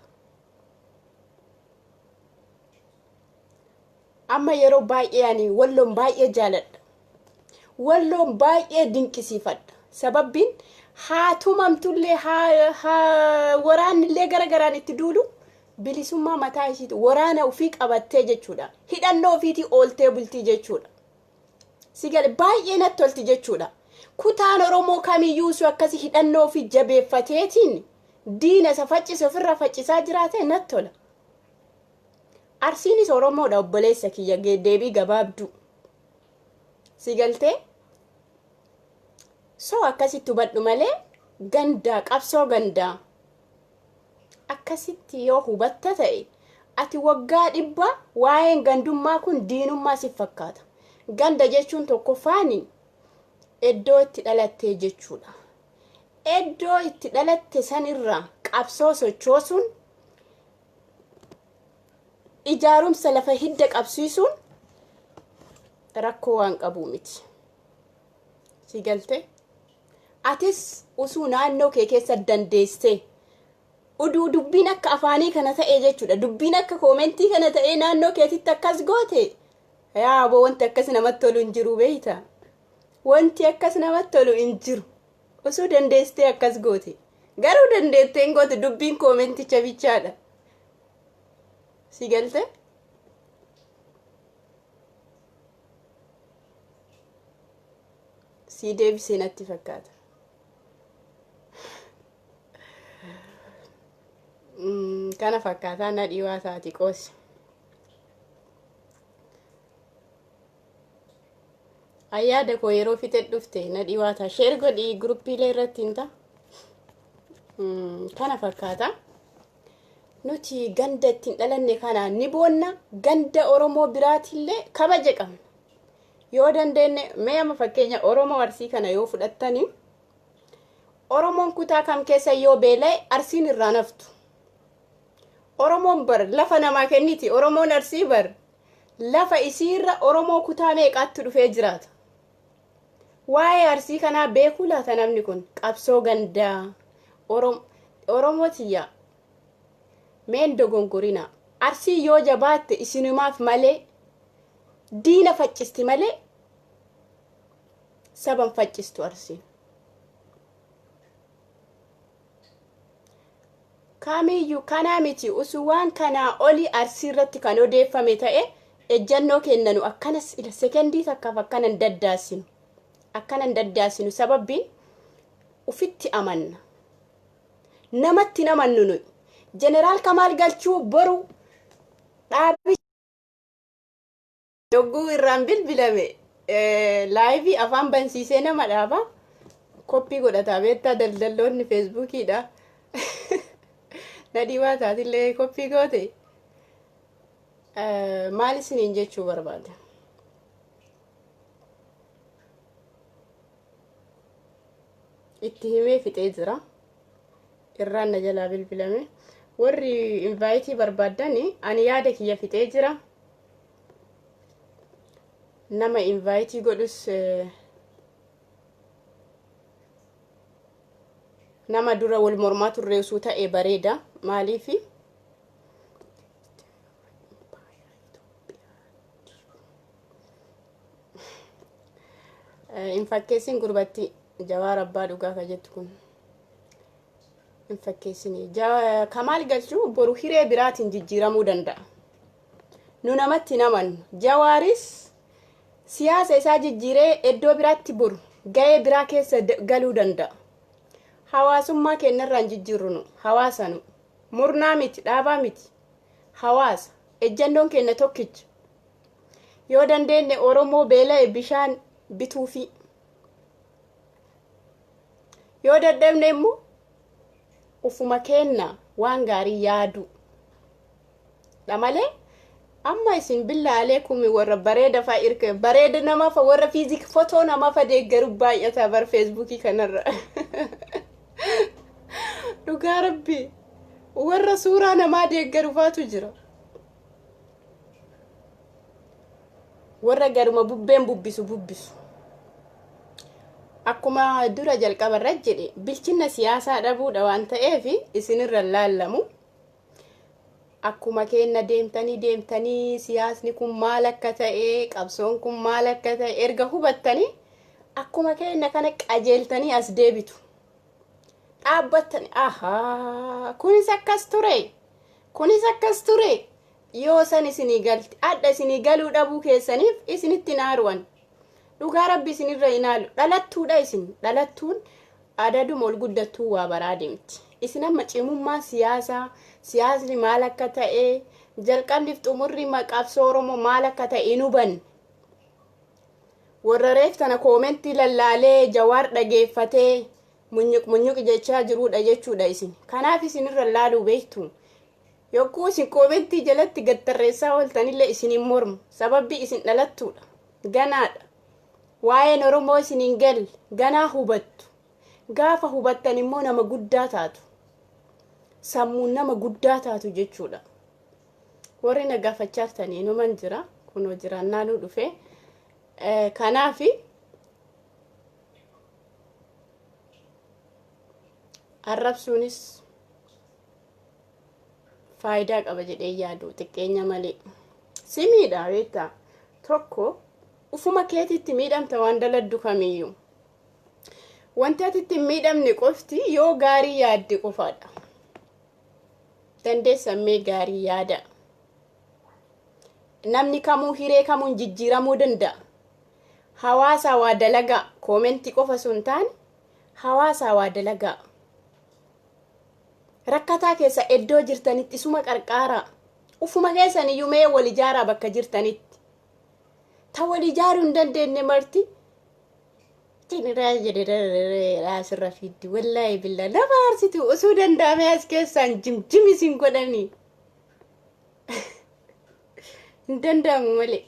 Amma yeroo baay'ee ani Walloon baay'ee jaaladha. Walloon baay'ee dinqisiifadha. Sababbiin haa tumamtullee, haa waraannillee gara garaan itti duulu, bilisummaa mataa ishiiti waraana ofii qabattee jechuudha. Hidhannoo ofiitii ooltee bultii jechuudha. Si gale? Baay'ee natti tolti jechuudha. Kutaan Oromoo kamiyyuu su akkasi hidhannoo ofii jabeeffateetiin diina isa faccise ofirraa faccisaa jiraate natti tola. Arsiinis Oromoodha, obboleessa kiyya, deebii gabaabduu. Si galtee? So akkasitti hubadhu malee gandaa, qabsoo gandaa akkasitti yoo hubatta ta'e, ati waggaa 100 waa'een gandummaa kun diinummaa si fakkaata. Ganda jechuun tokkoffaani iddoo itti dhalattee jechuudha. Iddoo itti dhalatte sanirraa qabsoo sochoosuun, ijaarumsa lafa hidda qabsiisuun rakkoo waan qabuu miti. Si galte? Atis usuu naannoo kee keessa dandeessee uduu dubbiin akka afaanii kana ta'e jechuudha. Dubbiin akka commentii kana ta'ee naannoo keetitti akkas goote. Yaa aboo, wanti akkas namatti tolu hin jiru, beeyta. Wanti akkas namatti tolu hin jiru. Osoo dandeessitee akkas goote. Garuu dandeettee hin goote, dubbiin commenticha bichaadha. Si galte? Sii deebisee natti fakkaata. Kana fakkaataa na dhiwaa taati qoosi. Ayyaada koo yeroo fixe dhufte na dhiwaa ta'a. Share godhii groupiilee irratti hin ta'a. Kana fakkaata. Nuti ganda ittiin dhalanne kana ni boonna, ganda Oromoo biraatillee kabaja qabna. Yoo dandeenye, mee amma fakkeenya Oromoo Arsii kana yoo fudhattani, Oromoon kutaa kam keessa yoo beela'e Arsiin irraa naftu. Oromoon bar lafa namaa kenniti. Oromoon Arsii bar lafa isiirra Oromoo kutaa meeqaatti dhufee jiraata. Waa'ee Arsii kanaa beekuu laata namni kun? Qabsoo gandaa Oromoo tiyya, meen dogongorina. Arsii yoo jabaatte isinumaaf malee, diina faccisti malee saban faccistu Arsiin. Kamiyyuu kanaa miti, usu waan kanaa olii Arsii irratti kan odeeffame ta'e, ejjannoo kennanu akkanas sekendii takkaaf akkana hin daddaasinu. Akkana hin daddaasinu, sababbiin ufitti amanna. Namatti hin amannu nuyi. Jeneraal Kamaal Galchuu boru dhaabi yogguu irraan bilbilame liveii afaan bansiisee nama dhaaba. Copy godhataa beektaa, daldalloonni Facebookiidha. Nadhii waa taatillee copy goote. Maal isiniin jechuu barbaada? Itti himee fixee jira. Irraan na jalaa bilbilame. Warri inviteii barbaaddan, ani yaada kiyya fixee jira. Nama inviteii godhus nama dura wal mormaa turre osoo ta'e bareeda. Maaliifi? Hin fakkeessin gurbatti, Jawaar abbaa dhugaa ka jettu kun. Hin fakkeessini. Kamaal Galchuu boru hiree biraatiin jijjiiramuu danda'a. Nu namatti hin amannu. Jawaaris siyaasa isaa jijjiiree iddoo biraatti boru ga'ee biraa keessa galuu danda'a. Hawaasummaa keenyarraa hin jijjiirru nu. Hawaasa nu. Murnaa miti, dhaabaa miti. Hawaasa. Ejjannoon keenya tokkicha. Yoo dandeenye Oromoo beela'e bishaan bituufi. Yoo dadhabne immoo ufuma keenna waan gaarii yaadu. Dha malee amma isin billaalee kumi warra bareeda fa'a irka bareeda namaa fa warra fiizik fotoo namaa fa deeggaru baay'ata bar Facebookii kanarra. Dhugaa. Dhugaa rabbi warra suuraa namaa deeggarufaatu jira. Warra garuma bubbeen bubbisu bubbisu. Akkuma dura jalqaba irra jedhe bilchinna siyaasaa dhabuudha waan ta'eef isinirra laallamu. Akkuma keenna deemtanii deemtanii siyaasni kun maal akka ta'e, qabsoon kun maal akka ta'e erga hubattanii akkuma keenna kana qajeeltanii as deebitu. Dhaabbattanii ahaa kunis akkas ture, kunis akkas ture, yoo san isinii galti. Adha isinii galuu dhabuu keessaniif isinitti hin aaru'an. Dhugaa rabbi isinirra hin haalu. Dhalattuudha isin. Dhalattuun adaduma ol guddattuu waa baraa deemti. Isin amma cimummaa siyaasaa, siyaasni maal akka ta'e, jalqabniif xumurri qabsoo Oromoo maal akka ta'e hin hubanne. Warra reef tana koomentii lallaalee Jawaar dhageeffatee munyuq munyuq jechaa jiruudha jechuudha isin. Kanaaf isinirra laaluu beektu. Yogguu isin koomentii jalatti gad tarreessaa ooltanillee isin hin mormu. Sababbi isin dhalattuudha. Ganaadha. Waa'een Oromoo isin hin galle. Ganaa hubattu. Gaafa hubattan immoo nama guddaa taatu. Sammuun nama guddaa taatu jechuudha. Warri na gaafachaa jirtanii inuman jira. Kunoo jiraannaanuu dhufe. Kanaafi arrabsuunis faayidaa qaba jedhee yaadu xiqqeenya malee. Si miidha beektaa, tokko ufuma keetitti miidhamta waan daladdu kamiyyuu. Wanti ati itti hin miidhamne qofti yoo gaarii yaadde qofaadha. Dandeessan mee gaarii yaada. Namni kamuu hiree kamuun jijjiiramuu danda'a. Hawaasaa waa dalagaa, koomentii qofa osoo hin taane hawaasaa waa dalagaa. Rakkataa keessa iddoo jirtanitti isuma qarqaaraa. Ufuma keessan iyyuu mee wal ijaaraa bakka jirtanitti. Ta wal ijaaruu hin dandeenye marti jeneraal jedhe asirra fiddi, wallaahi billaa nama aarsitu. Osoo danda'amee as keessaan jimjim isin godhanii hin danda'amu malee.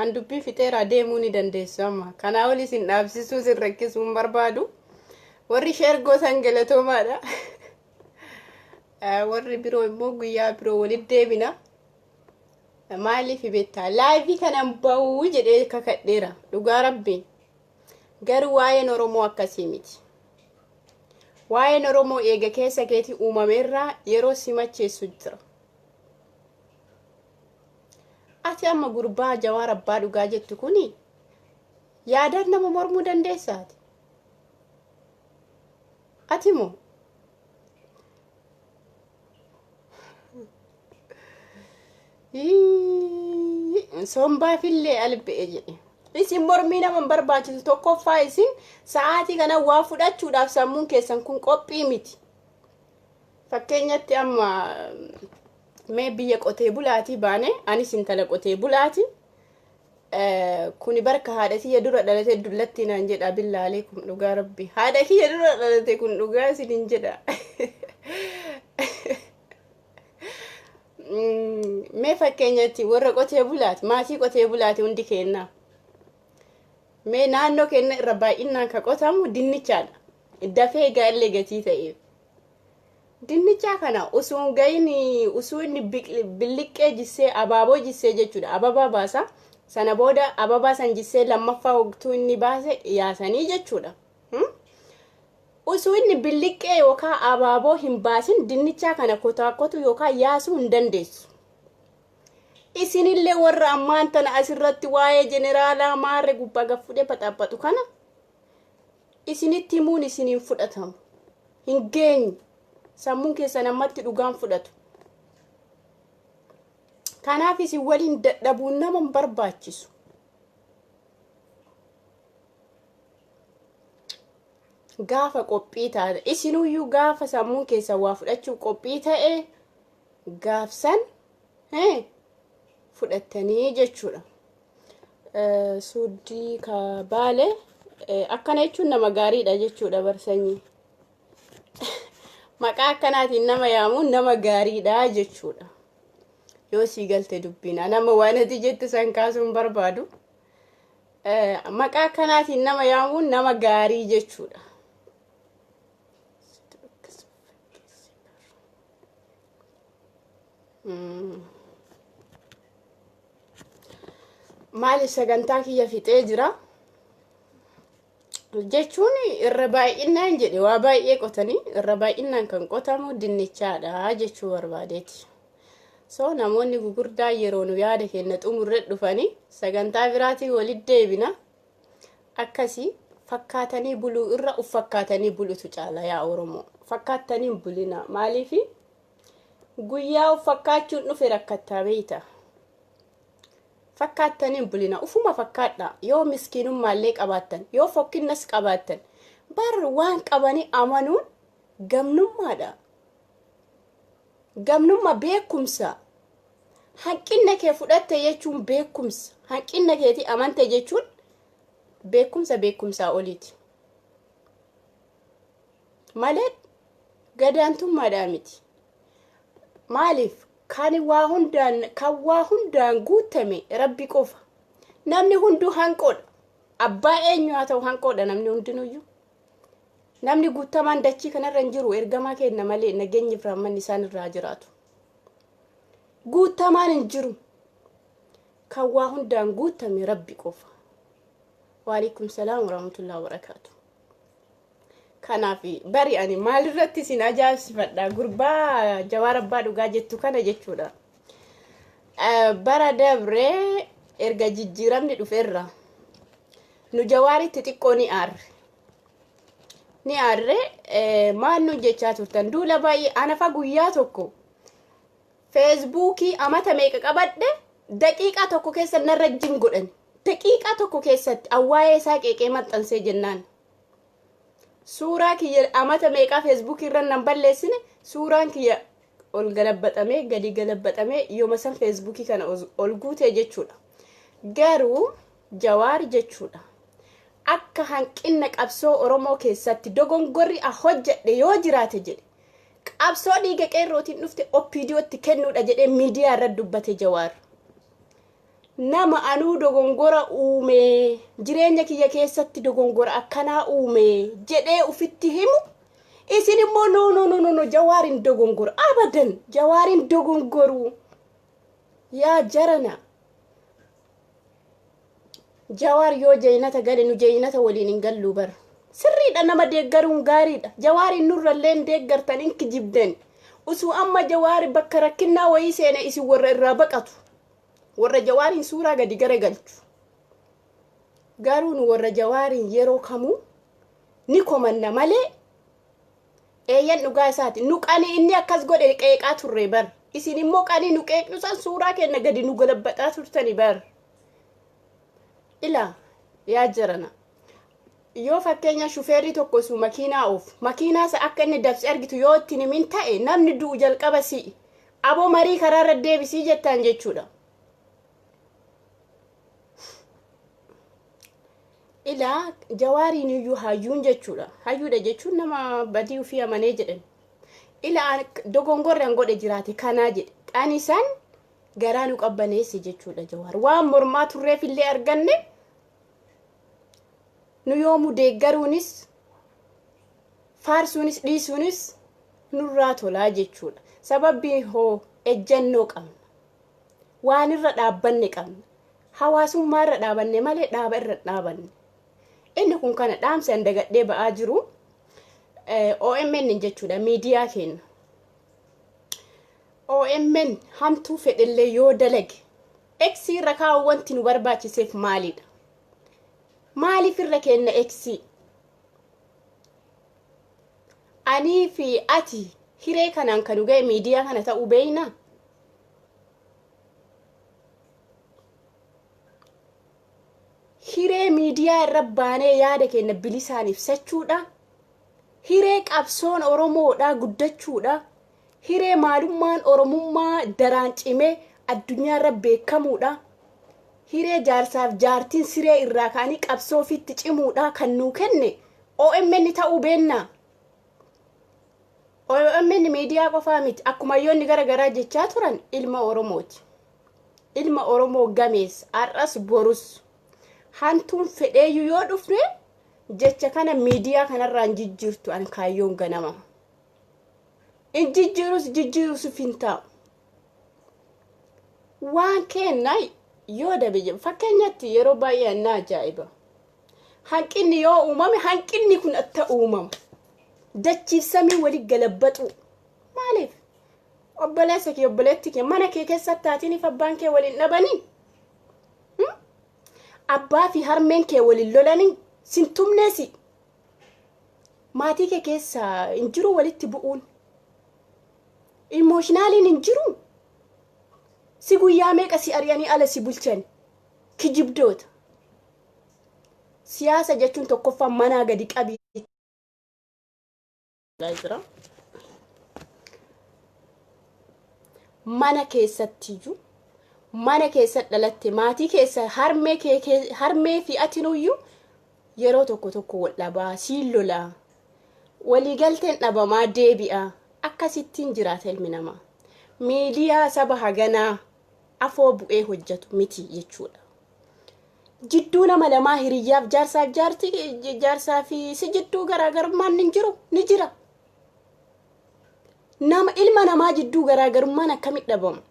An dubbii fixeeraa, deemuu ni dandeessu amma. Kanaa ol isin dhaabsisuu, isin rakkisuu hin barbaadu. Warri share gootan galatoomaadha. Warri biroo immoo guyyaa biroo walitti deebina. Maaliif beektaa? Live kanan ba'uu jedhee kakadheera. Dhugaa rabbi. Garuu waa'een Oromoo akkasii miti. Waa'een Oromoo eega keessa keetii uumameerraa yeroo si macheessu jira. Ati amma gurbaa Jawaar abbaa dhugaa jettu kuni yaadaan nama mormuu dandeessaati. Ati moo? Sombaafillee albe'e jedhe. Isin mormii nama hin barbaachisu. Tokkoffaa isin sa'aatii kana waa fudhachuudhaaf sammuun keessan kun qophii miti. Fakkeenyatti amma mee biyya qotee bulaatii baane, anis intala qotee bulaati. Kuni barka haadha kiyya dura dhalate dullatti naan jedha, billaalee kun dhugaa rabbi. Haadha kiyya dura dhalate kun dhugaa isinin jedha. Mee fakkeenyatti warra qotee bulaati, maatii qotee bulaati hundi keenna. Mee naannoo keenya irra baay'inaan ka qotamu dinnichaadha. Dafee gaallee gatii ta'eef. Dinnichaa kana osoo hin gahin, osoo inni billiqqee jissee abaaboo jissee jechuudha. Ababaa baasa. Sana booda ababaa san jissee lammaffaa waqtuu inni baase yaasanii jechuudha. Osoo inni billiqqee yookaan abaaboo hin baasin dinnichaa kana kotaakotu yookaan yaasuu hin dandeessu. Isinillee warra ammaan tana asirratti waa'ee jeneraalaa maarre gubbaa gad fuudhee paxaapaxu kana isinitti himuun isiniin fudhatamu. Hin geenye. Sammuun keessan ammatti dhugaan fudhatu. Kanaaf isin waliin dadhabuun nama hin barbaachisu. Gaafa qophii taate, isinuyyuu gaafa sammuun keessan waa fudhachuuf qophii ta'e, gaafsan fudhattanii jechuudha. Suuddii ka baale akkana jechuun nama gaariidha jechuudha barsanyii. Maqaa akkanaatiin nama yaamuun nama gaariidha jechuudha. Yoo sii galte dubbiin nama waan ati jette san kaasuun barbaadu. Maqaa akkanaatiin nama yaamuun nama gaarii jechuudha. Maali sagantaa kiyya fixee jira. Jechuun irra baay'inaan jedhe waa baay'ee qotanii irra baay'inaan kan qotamu dinnichaadha jechuu barbaadeeti. So namoonni gugurdaa yeroo nu yaada keenya xumurre dhufanii sagantaa biraatiin walitti deebina. Akkasii fakkaatanii buluu irra uf fakkaatanii bulutu caala yaa Oromoo. Fakkaattanii hin bulina. Maaliifi guyyaa uf fakkaachuun dhufe rakkattaa beeyta. Fakkaattanii hin bulina. Ufuma fakkaadha. Yoo miskiinummaallee qabaattan, yoo fokkinnas qabaattan, bar waan qabanii amanuun gamnummaadha. Gamnummaa beekumsa. Hanqinna kee fudhatte jechuun beekumsa. Hanqinna keetii amante jechuun beekumsa beekumsaa oliiti. Malee gadaantummaadhaa miti. Maaliif kan waa hundaan kan waa hundaan guutame Rabbi qofa. Namni hunduu hanqoodha. Abbaa eenyu haa ta'u hanqoodha namni hundinuyyuu. Namni guuttamaan dachii kanarra hin jiru ergamaa kenna malee nageenyi fi rahmanni isaan irraa jiraatu. Guuttamaan hin jiru. Kan waa hundaan guutame Rabbi qofa. Waalaikum salaam warahmatullahi wabarakaatu. Kanaaf bari ani maalirratti isin ajaa'ibsifadha gurbaa Jawaar Abbaa Dhugaa jettu kana jechuudha. Bara dabree erga jijjiiramni dhufeerra nu Jawaaritti xiqqoo ni aarre. Ni aarre maal nu jechaa turtan duula baay'ee anafa guyyaa tokko feesbuukii amata meeqa qabadhe daqiiqaa tokko keessa narra jim godhan daqiiqaa tokko keessatti awwaa'ee isaa qeeqee maxxansee jennaan. Suuraa kiyya amata meeqaa feesbuukii irra nan balleessine suuraan kiyya ol galabbaxamee gadi galabbaxamee yooma san feesbuukii kana ol guutee jechuudha. Garuu Jawaar jechuudha. Akka hanqinna qabsoo Oromoo keessatti dogongorri a hojjedhe yoo jiraate jedhe qabsoo dhiiga qeerrootiin dhufte OPDOtti kennuudha jedhee miidiyaa irratti dubbate Jawaar. Nama anuu dogongora uume jireenya kiyya keessatti dogongora akkanaa uume jedhee ufitti himu isin immoo no no no no no Jawaar hin dogongoru abadan Jawaar hin dogongoru yaa jarana Jawaar yoo jeynata gale nu jeynata waliin hin galluu bar sirriidha nama deeggaruun gaariidha Jawaariin nurrallee hin deeggartan hin kijibdan usuu amma Jawaari bakka rakkinnaa wayii seene isin warra irraa baqatu warra Jawaariin suuraa gadi gara galchu garuu nu warra Jawaariin yeroo kamuu ni komanna malee eeyyan dhugaa isaati nu qanii inni akkas godhe qeeqaa turre bar isin immoo qanii nu qeeqnu san suuraa kenna gadi nu galabbaxaa turtani bar ila yaa jarana yoo fakkeenya shufeerri tokko su makiinaa oofu makiinaa isa akka inni dabse argitu yoo ittiin himin ta'e namni du'u jalqaba si'i aboo marii karaarra deebisii jettaan jechuudha. Ilaa Jawaariin iyyuu hayyuun jechuudha. Hayyuudha jechuun nama badii ofii amanee jedhan. Ilaa dogongorri an godhe jiraate kanaa jedhe. Qani san garaa nu qabbaneesse jechuudha Jawaar. Waan mormaa turreef illee arganne nu yoomuu deeggaruunis faarsuunis dhiisuunis nurraa tolaa jechuudha. Sababbii hoo ejjannoo qabna. Waan irra dhaabbanne qabna. Hawaasummaa irra dhaabanne malee dhaaba irra hin dhaabanne. Inni kun kana dhaamsa hin dagadhee ba'aa jiru. OMN jechuudha miidiyaa keenya. OMN hamtuu fedhellee yoo dalage X irra kaa'u wanti nu barbaachiseef maalidha? Maaliif irra kenna X? Anii fi ati hiree kanaan kan nu ga'e miidiyaa kana ta'uu beeknaa? Hiree miidiyaa irra baanee yaada keenya bilisaan ibsachuudha. Hiree qabsoon Oromoodhaa guddachuudha. Hiree maalummaan Oromummaa daraan cimee addunyaa irra beekamuudha. Hiree jaarsaaf jaartiin siree irraa ka'anii qabsoo ofiitti cimuudha kan nuu kenne OMN ta'uu beennaa. OMN miidiyaa qofaa miti. Akkuma hayyoonni gara garaa jechaa turan ilma Oromooti. Ilma Oromoo gameessa. Har'as borus. Hantuun fedheeyyuu yoo dhufne jecha kana miidiyaa kanarraan jijjiirtu an kaayyoon ganama. In jijjiirus jijjiirus hin taa'u. Waan keenna yoo dabe fakkeenyatti yeroo baay'ee na ajaa'iba. Hanqinni yoo uumame hanqinni kun atta uumama. Dachiif samii wali galabbaxu. Maaliif? Obboleessa kee obboleetti kee mana kee keessatti haatiiniif abbaan kee waliin dhabanii? Abbaa fi harmeen kee waliin lolanii? Sin tumneesi. Maatii kee keessa hin jiru walitti bu'uun. Emotionaliin hin jiru. Si guyyaa meeqa si ari'anii ala si bulchan. Kijibdoota. Siyaasa jechuun tokkoffaa manaa gadi qabii. Jira. Mana keessattiyyuu mana keessa dhalatte maatii keessa harmee kee harmee fi atinuyyuu yeroo tokko tokko wal dhabaa siin lolaa waliigalteen dhabamaa deebi'a akkasittiin jiraata ilmi namaa. Miidiyaa saba haganaa afoo bu'ee hojjetu miti jechuudha. Jidduu nama lamaa hiriyyaaf jaarsaaf jaartii jaarsaa fi si jidduu garaagarummaan ni jiru ni jira. Nama ilma namaa jidduu garaagarummaan akkamitti dhabamu?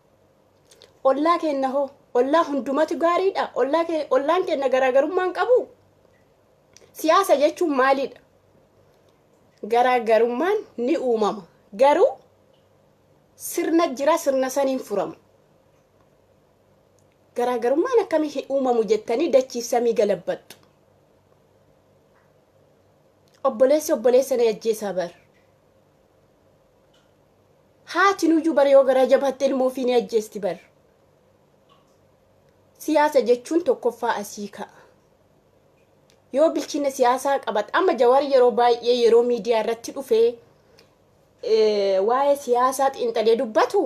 Ollaa keenya hoo ollaa hundumatu gaariidha. Ollaa ollaan keenya garaagarummaan qabu. Siyaasa jechuun maalidha? Garaagarummaan ni uumama. Garuu sirna jira sirna saniin furama. Garaagarummaan akkamii uumamu jettanii dachiif samii galabbattu. Obboleessi obboleessa ni ajjeesaa bar. Haati nuyyuu bara yoo garaa jabaatte ilmoo ofii ni ajjeesti bar. Siyaasa jechuun tokkoffaa asii ka'a. Yoo bilchina siyaasaa qabat amma Jawaar yeroo baay'ee yeroo miidiyaa irratti dhufee waa'ee siyaasaa xiinxalee dubbatu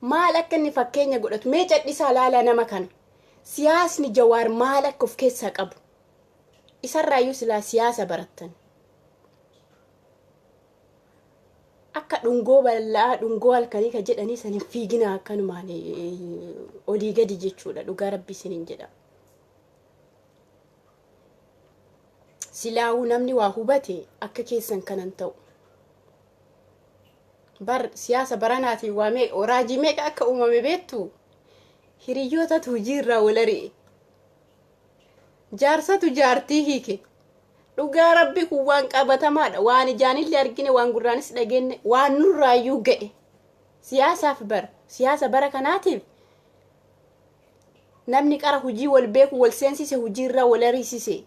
maal akka inni fakkeenya godhatu mee cadhisaa laalaa nama kana. Siyaasni Jawaar maal akka of keessaa qabu. Isarraayyuu silaa siyaasa barattan. Akka dhungoo bal'aa dhungoo halkanii kan jedhanii san hin fiiginaa akkanumaan olii gadi jechuudha dhugaa rabbi isiniin jedha. Silaawuu namni waa hubate akka keessan kanan ta'u. Bar siyaasa baranaatiin waa meeqa raajii meeqa akka uumame beektu hiriyyootatu hojiirraa wal ari'e. Jaarsatu jaartii hiike. Dhugaa rabbi kun waan qabatamaadha. Waan ijaanillee argine, waan gurraanis dhageenye, waan nurraayyuu ga'e. Siyaasaaf bara, siyaasa bara kanaatiif namni qara hojii wal beeku wal seensise hojiirraa wal ariisise.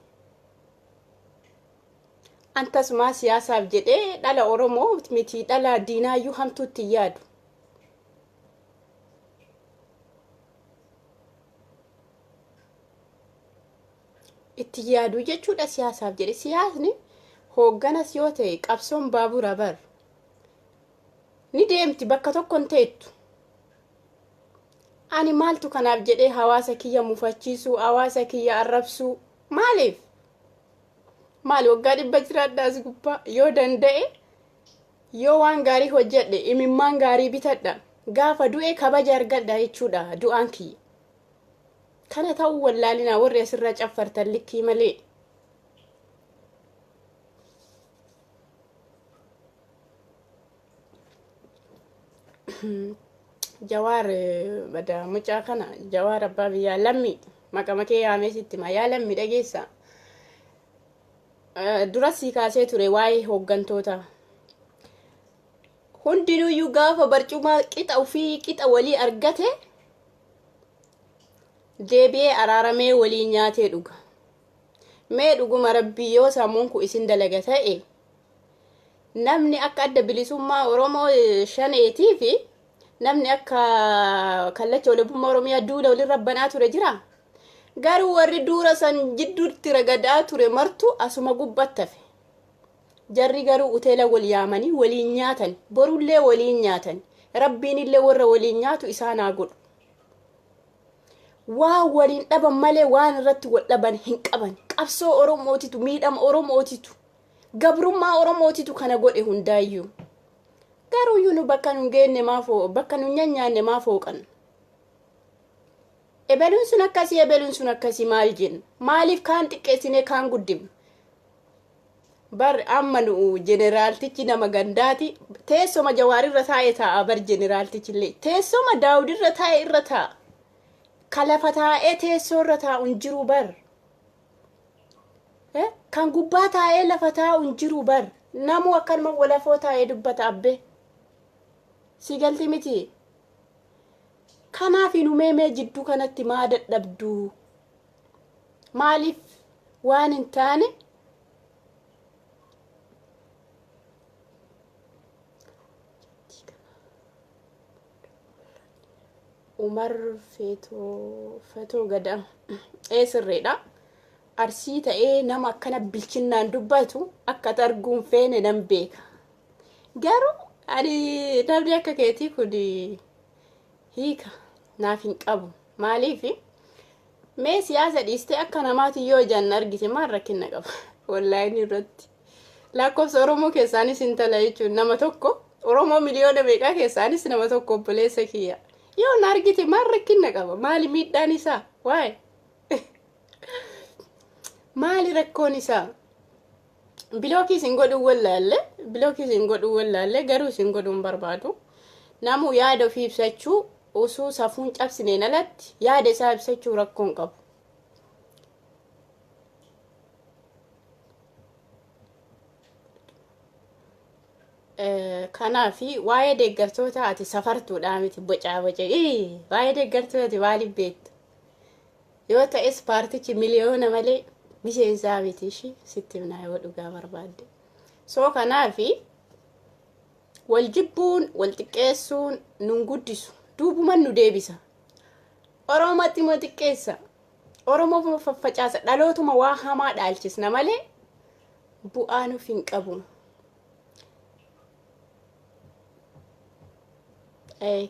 An tasumaa siyaasaaf jedhee dhala Oromoo miti dhala diinaayyuu hamtuutti hin yaadu. Itti yaaduu jechuudha siyaasaaf jedhe. Siyaasni hoogganas yoo ta'e qabsoon baabura bar. Ni deemti bakka tokko hin teettu. Ani maaltu kanaaf jedhee hawaasa kiyya mufachiisuu, hawaasa kiyya arrabsuu maaliif? Maali waggaa 100 jiraadha as gubbaa yoo danda'e yoo waan gaarii hojjedhe imimmaan gaarii bitadha gaafa du'e kabaja argadha jechuudha du'aan kiyya. Kana ta'uu wallaalinaa warri asirraa caffartan likkii malee. Jawaar bada mucaa kana Jawaar abbaa biyyaa lammi maqama kee yaamee sitti hima yaa lammi dhageessa. Dura sii kaasee ture waa'ee hooggantoota. Hundinuyyuu gaafa barcumaa qixa ofii qixa walii argate deebi'ee araaramee waliin nyaatee dhuga. Mee dhuguma rabbii yoo sammuun kun isin dalaga ta'e namni akka adda bilisummaa Oromoo shaneetii fi namni akka kallacha walabummaa Oromiyaa duula walirra banaa ture jira. Garuu warri duura san jidduutti ragadaa ture martu asuma gubbatti hafe. Jarri garuu uteela wal yaamanii waliin nyaatan borullee waliin nyaatan rabbiinillee warra waliin nyaatu isaan haa godhu. Waan waliin dhaban malee waan irratti wal dhaban hin qaban. Qabsoo Oromootitu miidhama Oromootitu gabrummaa Oromootitu kana godhe hundaayyuu. Garuuyyuu nu bakka nu geenne maaf bakka nu nyaanne maaf hooqanna? Ebeluun sun akkasii, ebeluun sun akkasii maal jenna? Maaliif kaan xiqqeessinee kaan guddifna? Bar amma nu jeneraaltichi nama gandaati. Teessuma Jawaarirra taa'e taa'a bar jeneraaltichi illee. Teessuma Daawudirra taa'e irra taa'a. Ka lafa taa'ee teessoo irra taa'u hin jiru bar. Kan gubbaa taa'ee lafa taa'u hin jiru bar. Namuu akkanuma walafoo taa'ee dubbata abbee. Si galti miti. Kanaaf hin umeemee jidduu kanatti maa dadhabduu? Maaliif waan hin taane Umar Feetoo Fetoo Gadaa ee sirriidha. Arsii ta'ee nama akkana bilchinnaan dubbatu akka ati arguun feene nan beeka. Garuu ani namni akka keetii kun hiika naaf hin qabu. Maaliif mee siyaasa dhiistee akka namaati yoo ijaan na argite maal rakkina qaba? Wallaahi irratti. Lakkoofsa Oromoo keessaanis intala jechuun nama tokko, Oromoo miliyoona meeqaa keessaanis nama tokko, obboleessa kiyya. Yoo na argite maal rakkina qaba? Maali miidhaan isaa? Waa'ee? Maali rakkoon isaa? Block isin godhuu wallaalle, block isin godhuu wallaalle, garuu isin godhuu hin barbaadu. Namuu yaada ofii ibsachuu osoo safuun cabsineen alatti yaada isaa ibsachuu rakkoo hin qabu. Kanaaf waa'ee deeggartoota ati safartuudhaa miti, bocaa boca. Waa'ee deeggartoota ati maaliif beekta? Yoo ta'es paartichi miliyoona malee miseensaa miti ishii sitti himnaa yoo dhugaa barbaadde. So kanaaf wal jibbuun, wal xiqqeessuun nun guddisu, duubuman nu deebisa. Oromatti immoo xiqqeessa. Oromoo faffacaasa, dhalootuma waa hamaa dhaalchisna malee bu'aa nuuf hin qabu.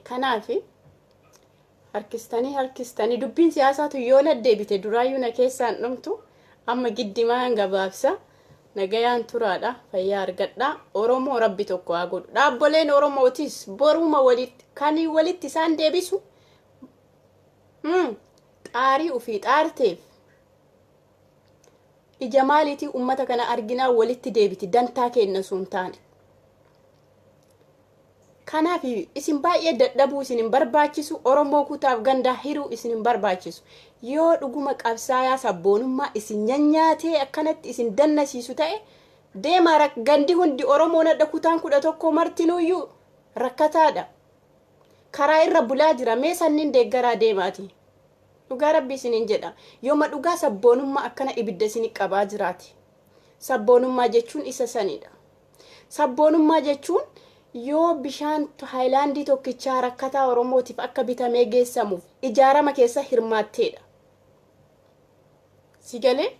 Kanaaf harkistanii harkistanii dubbiin siyaasaatu yoo na deebite duraayyuu na keessaan dhumtu, amma giddimaan gabaabsa. Nagayaan turaadha, fayyaa argadha. Oromoo Rabbi tokko haa godhu. Dhaabboleen Oromootis boruma walitti kan walitti isaan deebisu xaarii ofii xaarteef ija maaliitii ummata kana arginaa walitti deebiti dantaa kenna sun taane. Kanaaf isin baay'ee dadhabuu isin hin barbaachisu. Oromoo kutaaf gandaa hiruu isin hin barbaachisu. Yoo dhuguma qabsaayaa sabboonummaa isin nyanyaatee akkanatti isin dannasiisu ta'e, deemaa gandi hundi Oromoon adda kutaan 11 martinuuyyuu rakkataadha. Karaa irra bulaa jira, mee sanniin deeggaraa deemaati. Dhugaa Rabbi isiniin jedha. Yooma dhugaa sabboonummaa akkana ibidda isin qabaa jiraati. Sabboonummaa jechuun isa sanidha. Sabboonummaa jechuun yoo bishaan haayilaandii tokkichaa rakkataa Oromootiif akka bitamee geessamuuf ijaarama keessa hirmaatteedha. Si galee?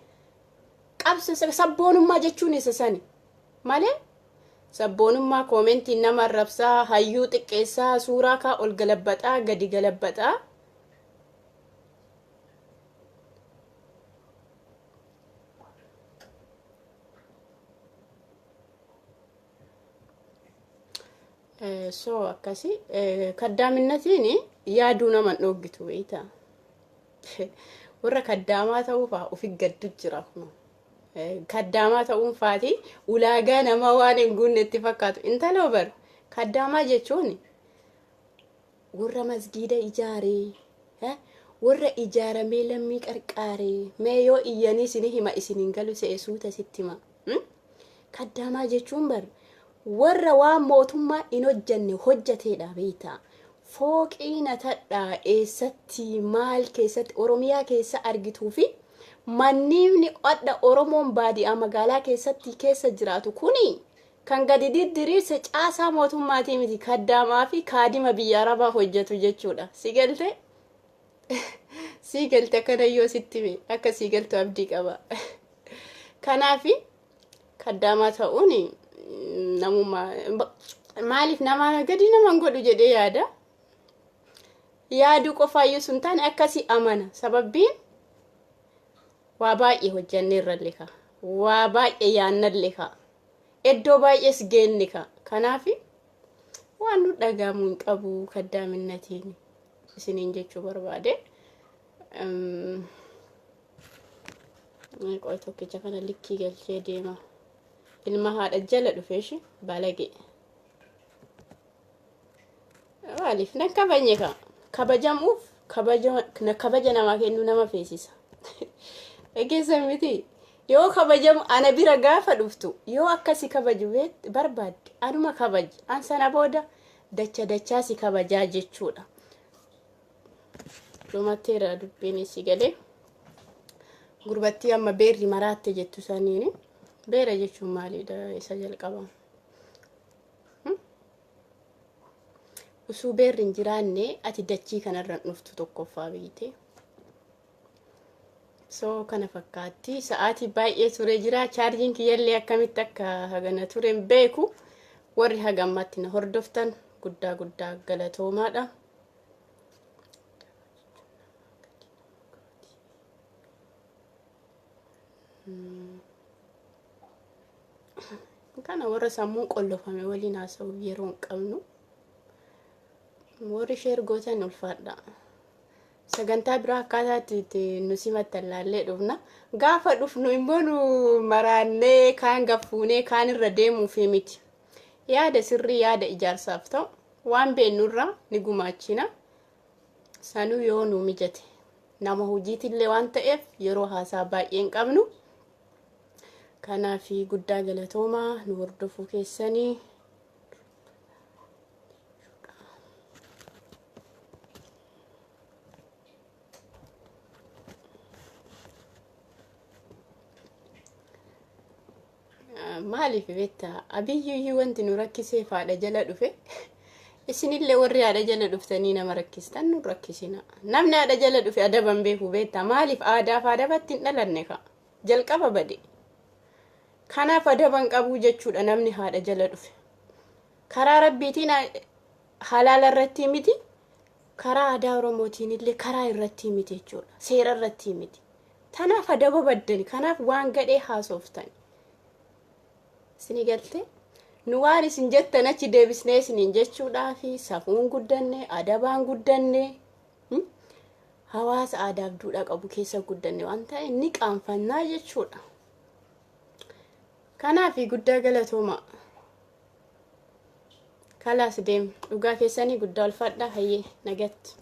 Qabsa sabboonummaa jechuun isa sani. Malee sabboonummaa koomentiin nama arrabsaa, hayyuu xiqqeessaa, suuraa kaa ol galabbaxaa, gadi galabbaxaa. So akkasi kaddaaminnatiin yaaduu nama hin dhooggitu beektaa. Warra kaddaamaa ta'uu fa'aa ofi gaddu jira kun. Kaddaamaa ta'uun faati ulaagaa namaa waan hin guunne itti fakkaatu. Intaloo bar kaddaamaa jechuun warra masgiida ijaaree, warra ijaaramee lammii qarqaaree, mee yoo iyyanii isin hima isin hin galu se'e, suuta sitti hima. Kaddaamaa jechuun bar warra waan mootummaa hin hojjanne hojjateedha beektaa. Fooqii natadhaa eessatti maal keessatti Oromiyaa keessa argituu fi manniifni adha Oromoon baadiyaa magaalaa keessatti keessa jiraatu kuni kan gadi diddiriirse caasaa mootummaatii miti, kaddaamaa fi kaadima biyya Arabaa hojjetu jechuudha. Si galte? Si galte? Akkana yoo sitti hime akka si galtu abdii qaba. Kanaafi kaddaamaa ta'uun namummaa maaliif nama gadi nama hin godhu jedhee yaada. Yaaduu qofaayyuu sun taane akkasii amana. Sababbiin waa baay'ee hojjanneerrallee ka. Waa baay'ee yaannallee ka. Iddoo baay'ees geenne ka. Kanaafi Waan nu dhagahamuu hin qabu kaddaaminnatiin isiniin jechuu barbaade. Qoy, tokkicha kana likkii galchee deema. Ilma haadha jala dhufe ishi balage. Maaliif nan kabajne ka kabajamuuf kabaja namaa kennuu nama feesisa. Dhageessan miti, yoo kabajamu ana bira gaafa dhuftu, yoo akkasi kabaju barbaadde, anuma kabaji, an sana booda dacha dachaa si kabajaa jechuudha. Dhumatteera dubbiin, si galee. Gurbattii amma beerri maraatte jettu saniini, beera jechuun maalidha isa jalqaba? Usuu beerri hin jiraanne ati dachii kanarra hin dhuftu tokkoffaa beeyte. So kana fakkaatti. Sa'aatii baay'ee ture jira. Chaarjiin kiyyallee akkamitti akka hagana ture hin beeku. Warri haga ammaatti na hordoftan guddaa guddaa galatoomaadha. Kana warra sammuun qollofame waliin haasa'uuf yeroo hin qabnu. Warri share gootan ulfaadha. Sagantaa biraa akkaataa itti nu simattan laallee dhufna. Gaafa dhufnu immoo nu maraannee kaan gaffuunee kaan irra deemuufi miti. Yaada sirrii, yaada ijaarsaaf ta'u waan beennurraa ni gumaachina. Sanuu yoo nu mijate. Nama hojiitillee waan ta'eef yeroo haasaa baay'ee hin qabnu. Kanaaf guddaa galatoomaa nu hordofuu keessanii. Maaliif beektaa, Abiyyiyyuu wanti nu rakkiseef haadha jala dhufe. Isinillee warri haadha jala dhuftanii nama rakkistan nu rakkisina. Namni haadha jala dhufe adaban beeku beektaa? Maaliif aadaaf adabatti hin dhalanne ka jalqaba bade. Kanaaf adaban qabuu jechuudha namni haadha jala dhufe. Karaa Rabbiitiin halaala irratti miti, karaa aadaa Oromootiin illee karaa irratti miti jechuudha. Seera irratti miti. Tanaaf adaba baddani. Kanaaf waan gadhee haasoftan. Isinii galtee? Nu waan isin jettan achi deebisnee isiniin jechuudhaa fi safuun guddanne, adabaan guddanne, hawaasa aadaaf duudhaa qabu keessa guddanne waan ta'e ni qaanfannaa jechuudha. Kanaaf guddaa galatooma. Kalaas deem, dhugaa keessanii guddaa ulfaadhaa, hayyee, nagatti.